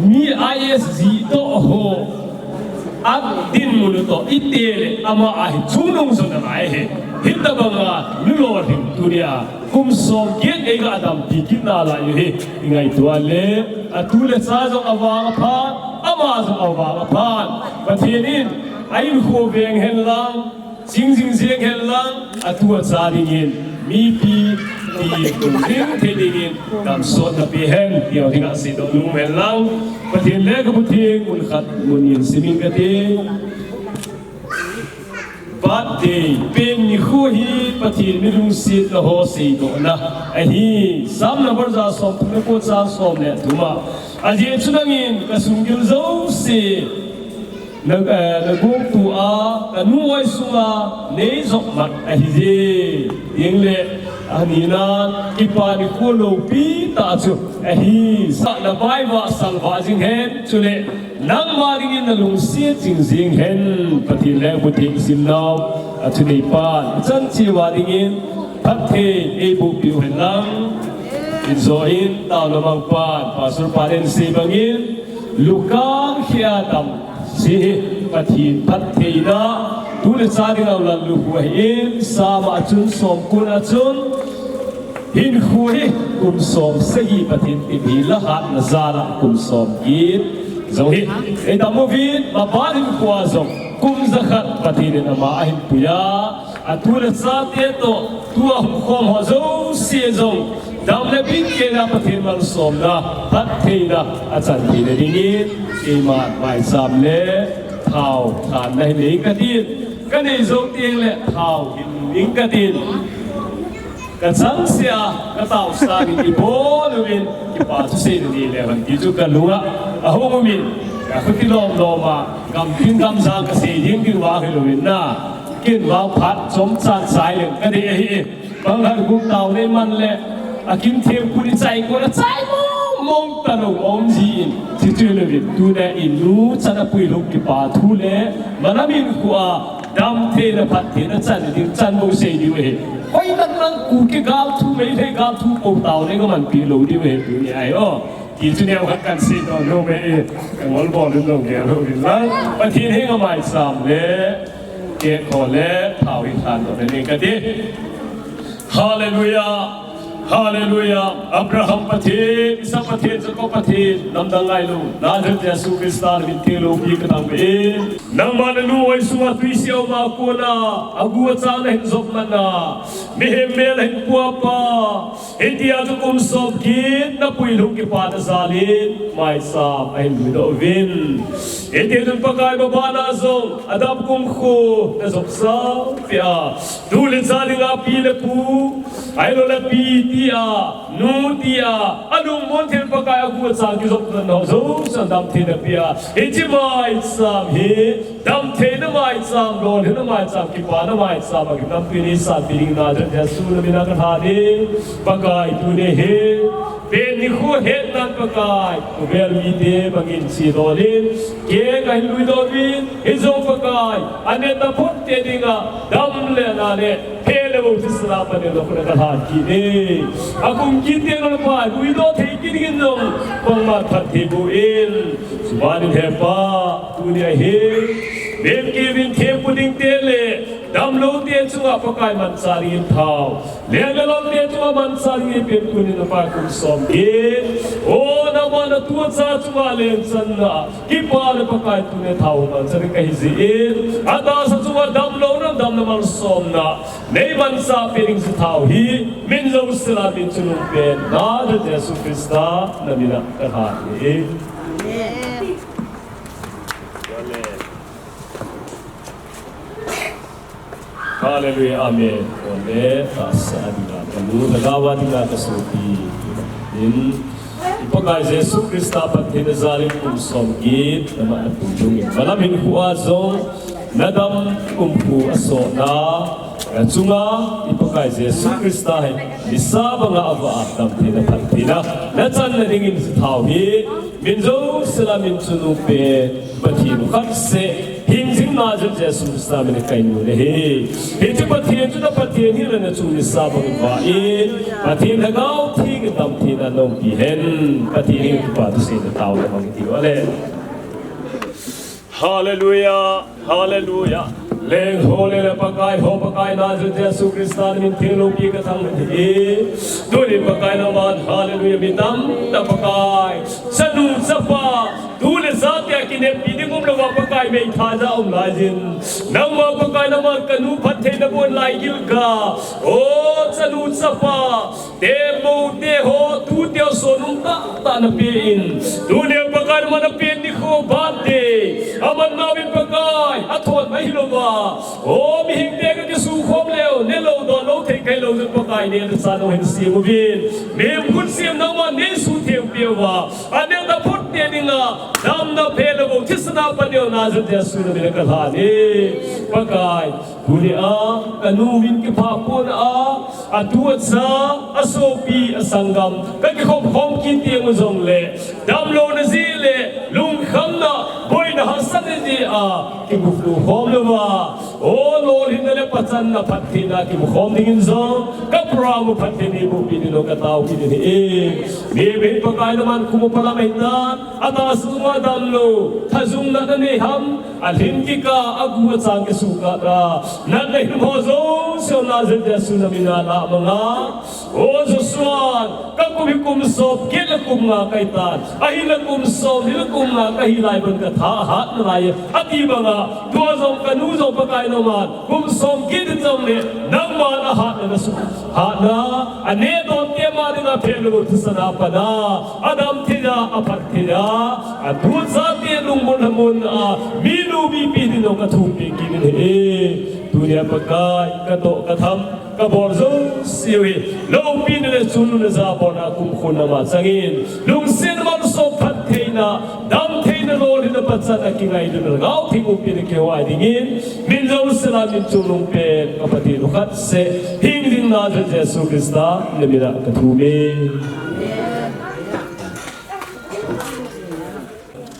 mi I S ji toh ho, a dinmun u toh, i te le ama ahi chungnung jong nalai hi. Hitabang a nu lolhing tunia kum som get eiga dampi kit nalai u hi, i ngaito le, a tu le cha jong avang aphan, ama jong avang aphan. Pathen in, a in kho veng hen lang, jing jing jeng hen lang, a tu a cha dingin, mipi ti tung ding thei dingin, damsotna pe hen, ti ho ding a seidoh nom hen lang, Pathen le ka Pathen, mun khat, mun in simin ka ti. Birthday, pen nikho hi Pathen mi lungsetna ho seidohna ahi. Psalm number ja som thum le ko chang som le thum a. Ajeh chu nangin ka sunggil jouse na, eh, na gongtu a, ka nu oi sunga nei jop mat ahi je. Ding le, ani na, kipa nikho loupi tah chu ahi. Sa na vai va salva jing hen, chule, nangma dingin na lungset jing jing hen, Pathen le Pathen simnau, a thunei pan, chan cheh uva dingin, phatthei eiboh piu hen lang, in jo in, taona mang pan, Pastor pan in sei bangin, lukang khia tam, si hi, Pathen phattheina, Tu le cha dinga u lalnu khu ahin, Sam a chun, Somkun a chun, hinkho hi kum som sagi Pathen in hi la hatna jal a kum som get jong hi eidam uvin, maban hinkho a jong kum jakhat Pathen in ama ahin pui a, atu le chate toh tua hung khom ho jouse jong dam le bit kei na Pathen malsomna, phattheina achan theina dingin, keiman maicham le thao thanna hin nei katin, kanei jou teng le thao hin ding katin. Kachangseh a, kataosa in ibol uvin, kipa thusei nanei leu hen ti chu kalunga ahung umin, kakhuti lom lom a, gamtin gamjang kasei ding ding vang hilouvin na, ken vang phat chomcha chai leng kadei ahi. Bang khat gum taona iman le, akim thempu in ichai kon a chai mong mong talou aum jin, chuti chu hilouvin, tuna inu chan a puilhung kipa thu le, malam hinkho a damtheina phattheina chan ding chan bou sei diu ahi. Hoilang lang Kuki gal thu, Meitei gal thu pou taona kamanpi lou diu ahi tuni ahi o. Ti chu neo khat kahin sei doh nom e, kangol bol in jong gel lou in lang, Pathen henga maicham le kekho le thao hi thandoh nanei kati. Hallelujah. Hallelujah. Abraham Pathen, Isaac Pathen, Jacob Pathen, namdang ngailou Nazareth Jesu Christa namin theng loupi kathangvah e. Nangma nanu oi sunga twisea uma kona agu acha nahin jop man a, mihem mel ahin puapa, hitia chu kum som get na puilhung kipana jal in maicham ahin luidoh uvin. Hiti chun Pakai, mabana jong adap kum khu najop sao peh a, tu le cha dinga pi le pu, ahilou le pi tia, nu tia, alungmon thei Pakai, agu acha kijopna ho jouse damtheina pea, hiche maicham hi damtheina maicham, lolhinna maicham, kipana maicham a kinampi ni sanpi ding Nazareth Jesu namin a kalhan e. Pakai, tuni hi pen nikho hetnan Pakai, khovel mite bangin chedol in, kei kahin luidoh uvin, hijong Pakai, aneh taphot te dinga dam le na le phe le bou thisana paneo na khut a kalhan kit e. Akum kit teng le Pa, luidoh thei kit dingin jong bangma phatthei boh in. Chubanin He Pa, tuni ahi, bep kivin thempu dingte le damloute chunga Pakai manchah dingin thao, leng le lolte chunga manchah dingin pengkun in, Pakai, kum som get, o, nangma natu acha chunga lengchanna, kipa le Pakai, tuni thao manchah ding kahi jeh in, atahsa chunga damlouna, damna malsomna neimanchah peh ding jeh thao hi, min jouse lah a min chungnung pen Nazareth Jesu Christa namin a kalhan e. Amen. Hallelujah, amen. Ole, tahsa a dinga kanu, lhagao a dinga kasopi in, i Pakai Jesu Christa phattheina jal in kum som get namat na puilhung in, malam hinkho a jong nadam kum khu asohna, nachunga i Pakai Jesu Christa hi nisa banga avah a damtheina phattheina nachan nadingin hiche thao hi min jouse lah a min chungnung pen Pathen u khat seh, hingjing Nazareth Jesu Christa min a kahin mun ahi. Hiche Pathen chu na Pathen hi le nachung nisa bangin vah in, Pathen Lhagao Theng in damtheina naumpi hen. Pathen in kipa thusei na taona mang tiu ale. Hallelujah, hallelujah. Leng ho le le Pakai ho, Pakai Nazareth Jesu Christa namin theng loupi kathangvah e. Tuni Pakai nangman, hallelujah, mi tamtah Pakai, chanu chapa, tu le ja tia kineppi ding umlouva Pakai meithai ja um laijin, nangma Pakai nangman kanu phattheina boh lai gilgal, o chanu chapa, temou teho, tu teu sonung tahtah nape in, tuni Pakai nangman napen nikho birthday aman nauvin Pakai, athon mai hilouva, o mihingte kakisukhom leu, nelou donlou thei kahi lou jeh un Pakai, neh le chah nahin sem uvin, mihem khutjem nangman neisuhtheng peh uva, aneh taphot te dinga damna, phe le bou thisana paneo Nazareth Jesu namin a kalhan e. Pakai, tuni a kanu min kiphah pon a, atu acha, asopi, asanggam kakikhop khom kit teng u jongle, damlouna jeh le lungkhamna, boina hahsatna jeh a kimukhom louva, o lolhinna le pachanna phattheina kimukhom dingin jong ka Program phatthei neiboh peh ding jong kataopi ding ahi. Mihem Pakai naman kum upa lam ahitan, atahsa sunga damlou, thajung natna neiham, alhin kikah, agu achang kisuhkah a, natna hinho jouse Nazareth Jesu namin a lah manga. O Joshua, kakum hi kum som get le kum nga kahitan, ahinla kum som ni le kum nga kahi lai ban katha ahat nalai, ati banga, tua jong kanu jong Pakai naman kum som get in jongle, nangman ahatna nasuh, hatna, aneh donte ma dinga phelou thasan a pat a, adam thei a, aphat thei a, atuchate lungmon lhamon a, milu mipi ding jong kathum peh kit in ahi. Tunia Pakai, katoh katham, kabol jouse u hi loupina le chungnung le jabolna kumkhun nama changin, lungset malsom phattheina, damtheina lolhinna pachatna kingailutna Lhagao Theng umpi le kihoupi dingin, min jouse lah a min chungnung pen ka Pathen u khat seh, hing ding Nazareth Jesu Christa namin a kathum e.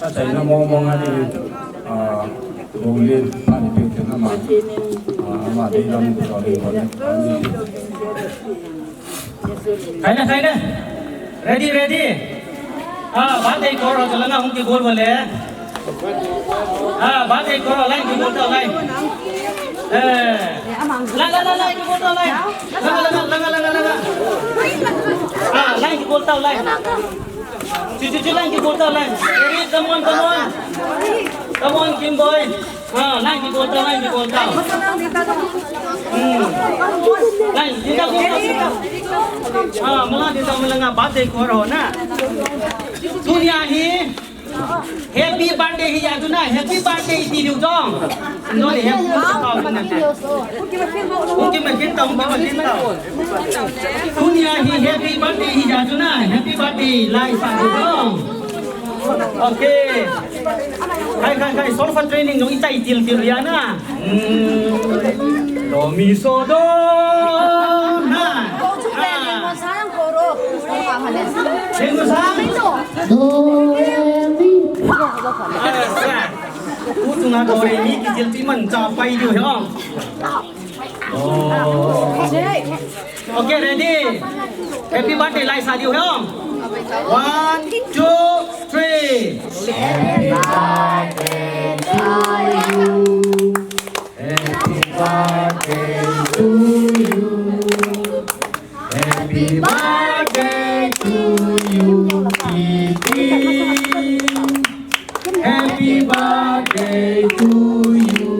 Achaina mong mong a ding, ah, Bonglen, Pani Pete nama, ah, ama deilam, Bonglen, Bonglen. Kaina, kaina. Ready, ready. Ah, bate koro, chalanga hung kibol bole. Ah, bate koro, line kibol tao, line. Eh. La, la, la, line kibol tao, line. Langa, langa, langa, langa, langa. Ah, line kibol tao, line. Chu, chu, chu, line kibol tao, line. Ready, come on, come on. Come on, Kim boy. Ah, line kibol tao, line kibol tao. Hmm. Line, ding tao, ding tao. Ah, mala ding tao, mala nga birthday koro na. Tunia hi happy birthday hi ya tuna, happy birthday ti diu jong. No le happy birthday. Hung kimakin tao, hung kimakin tao. Tunia hi happy birthday hi ya tuna, happy birthday lai sa diu jong. Okay. Khai, khai, khai, solfa training jong itai til til ya na. Hmm. Do mi so do na. Ah. Lengnu sang. Do re mi. Ah, sa. U chunga do re mi kijil ti man cha pai diu he. Oh. Okay, ready? Happy birthday, lai sa diu he. One, two, three. Happy birthday to you. Happy birthday to you. Happy birthday to you, Pipi. Happy birthday to you.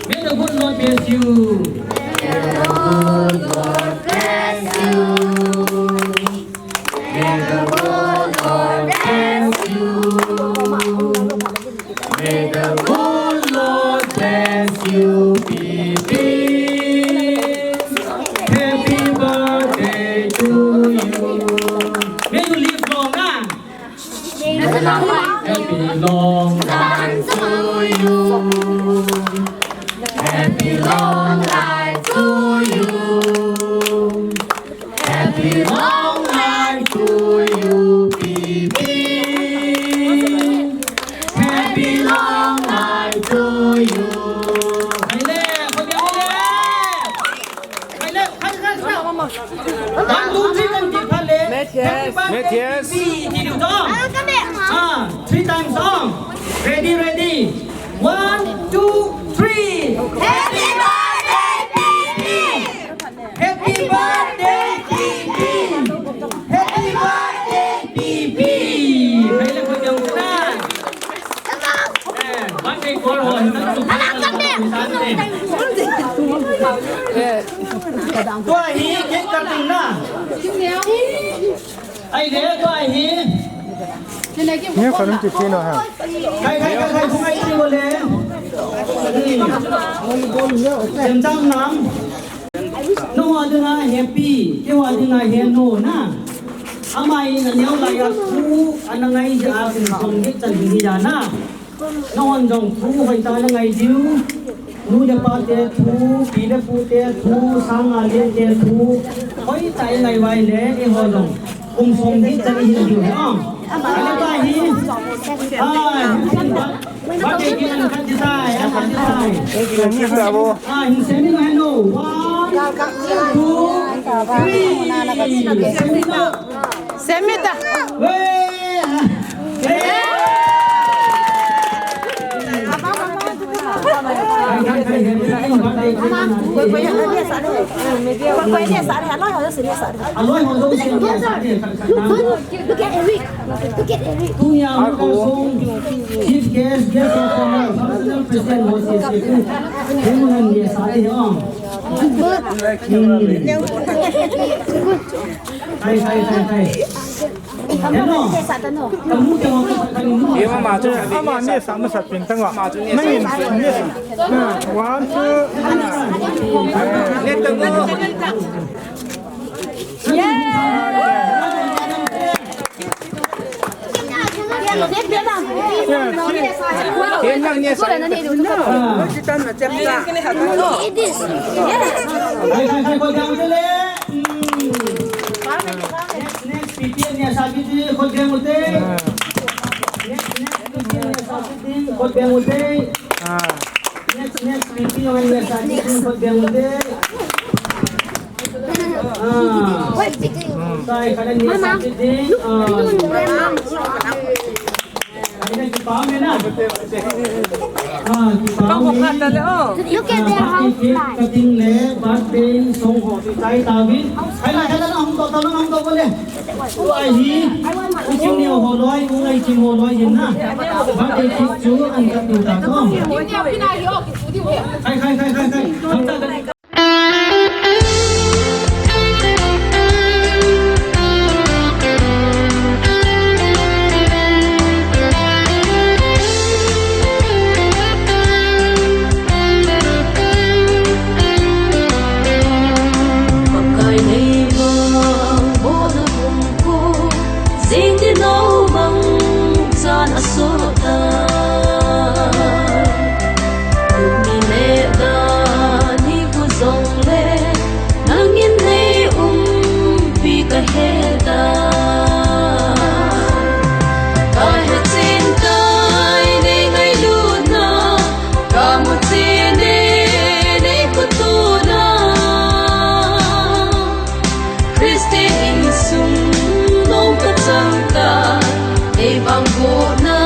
May the good Lord bless you. May the good Lord bless you. May the good Lord bless you. May the good Lord bless you, Pipi. Happy birthday to you. May you live long, ah. Happy long life to you. Happy long life to you. Happy long life to you, Pipi. Happy long life to you. Hai le, khoi biang le. Hai le, hai, hai, hai. One, two, three, kan ti pha le. Matthias. Happy birthday, Matthias. Pipi, ti diu to. Ah, three times song. Ready, ready. One, two, three. Happy birthday, Pipi. Happy birthday, Pipi. Happy birthday, Pipi. Hai le, khoi biang le. Eh, birthday girl ho, hi na. Tua hi, cake cutting na. Ai le, tua hi. Ni khanun ti ti no ha. Khai, khai, khai, khai, khai, khai, khai, khai, khai. Jam jam nam. Nangho dinga happy, keiho dinga heno na. Ama in aneo laiya thu ana ngai jeh a kum som get chan hi ja na. Nangho jong thu hoitah a ngai diu. Nu le pa te thu, pi le pu te thu, sanga le te thu. Hoitah a ngai uva ahile, eiho jong kum som get chan ihin diu hi. Ale pa hi. Ah, hi. Birthday cake khat ding tai, khat ding tai. Cake khat ding tai. Ah, hin sem in heno. One, Semita. Look at Eric. Look at Eric. Chief guest, guest of honor, functional president, O C C. Ama ni sa masa pin tang wa. Nangin ni sa. One, two. Next, next, P T A ni sa kiti, khut beng ute. Next, next, P T A ni sa kiti, khut beng ute. Next, next, P T A ni sa kiti, khut beng ute. Ah. Sai, khatvei ni sa kiti. Ah. Look at their house. Cutting le birthday song ho ti chai ta vi. Hai la, hai la, hung to, to, hung to, bole. Tu ai hi. U Kim Neo ho loi, U Ngai Kim ho loi hin na. Birthday cake chu an cut tu ta ko. Hai, hai, hai, hai, hai. Pakai nei mang bona hung ko, jing ni no mang chan a so ta. Kum ni le dan ni ku jong le, nangin nei umpi ka he ta. Ka he chin tai nei ngailutna, ka mu chin e nei khutuna. Christian insung nong ka chang ta, ei bang guna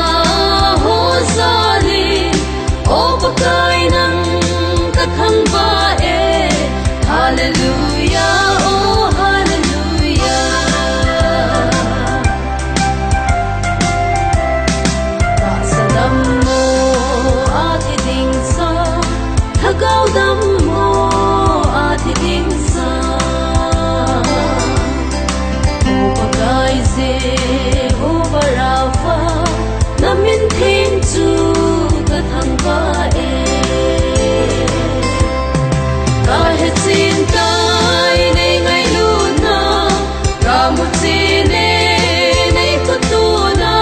ho jali, o Pakai nang ka thangvah e, hallelujah, oh hallelujah. Tahsa dammo a thi ding sa, lhagao dammo a thi ding sa. O Pakai Jehovah Rapha, na min theng chu ka thangvah e. Ka he chin tai nei ngailutna, ka mu chin e nei khutuna.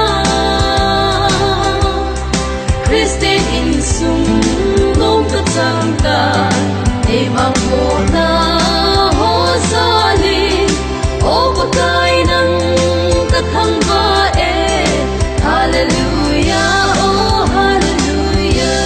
Christian insung nong ka chang ta, ei bang guna ho jali, o Pakai nang ka thangvah e, hallelujah, oh hallelujah.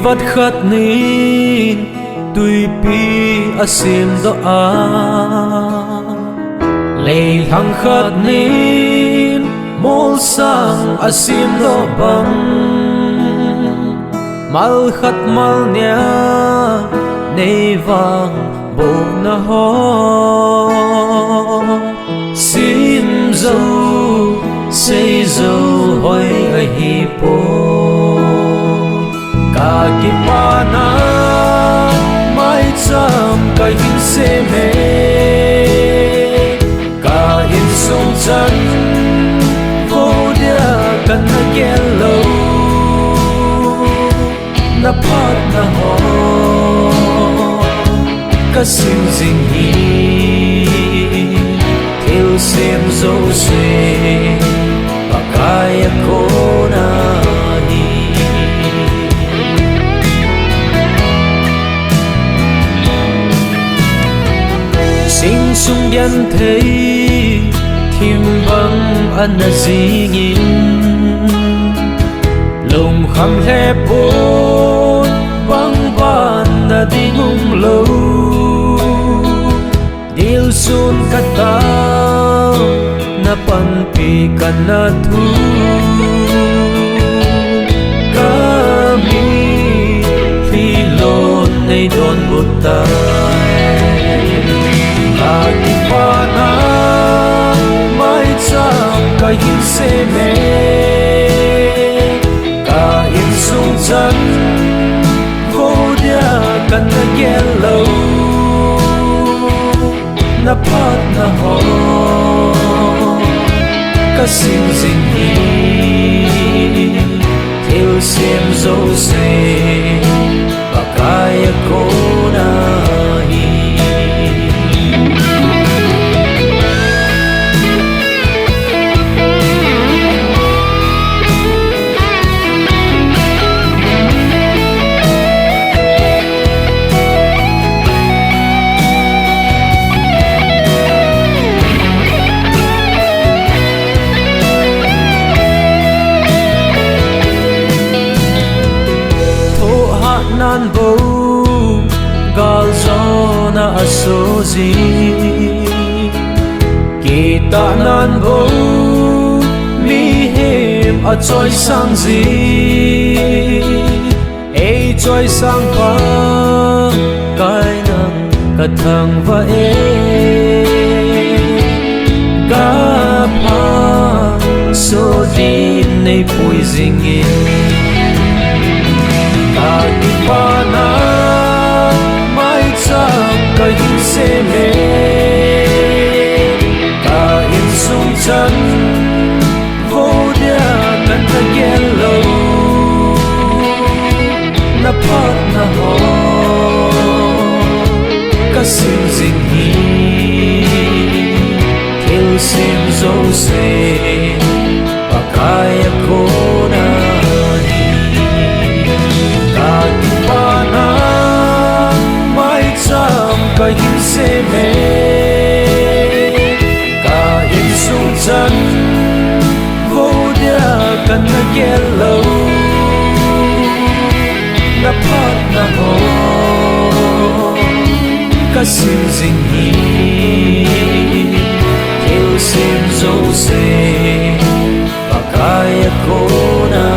Vat khat nin twipi asemdoh a, leilhang khat nin molsang asemdoh bang, mal khat mal nia neivangbohna ho, simjou seijou hoi ahipoi. Kakipana maicham kahin sem e, ka insung chan vo dia kana gel lou. Naphatna ho kasim jing hi, thilsem jouse Pakai a kona hi. Sing sung genthei thim bang ana jingin, lungkham lhepon pangbanna ding umlou. Dilsun katao, napanpi kana thu, kamitlhi lon neidonbut tai. Kakipana maicham kahin sem e, ka insung chan vo dia kana gel lou. Naphatna ho kasim jing hi, thilsem jouse Pakai a kona hi. Thohhatnan bou galjona aso jing, kitahnan bou mihem achoisang jing. Eichoisang Pakai nang kathangvah e, kaphaso din neipui jingin. Kakipana maicham kahin sem e, ka insung chan vo dia kana gel lou. Naphatna ho kasim jing hi, thilsem jouse Pakai a kona hi. Kakipana maicham kahin sem e, ka insung chan vo dia kana gel lou. Naphatna ho kasim jing hi, thilsem jouse Pakai a kona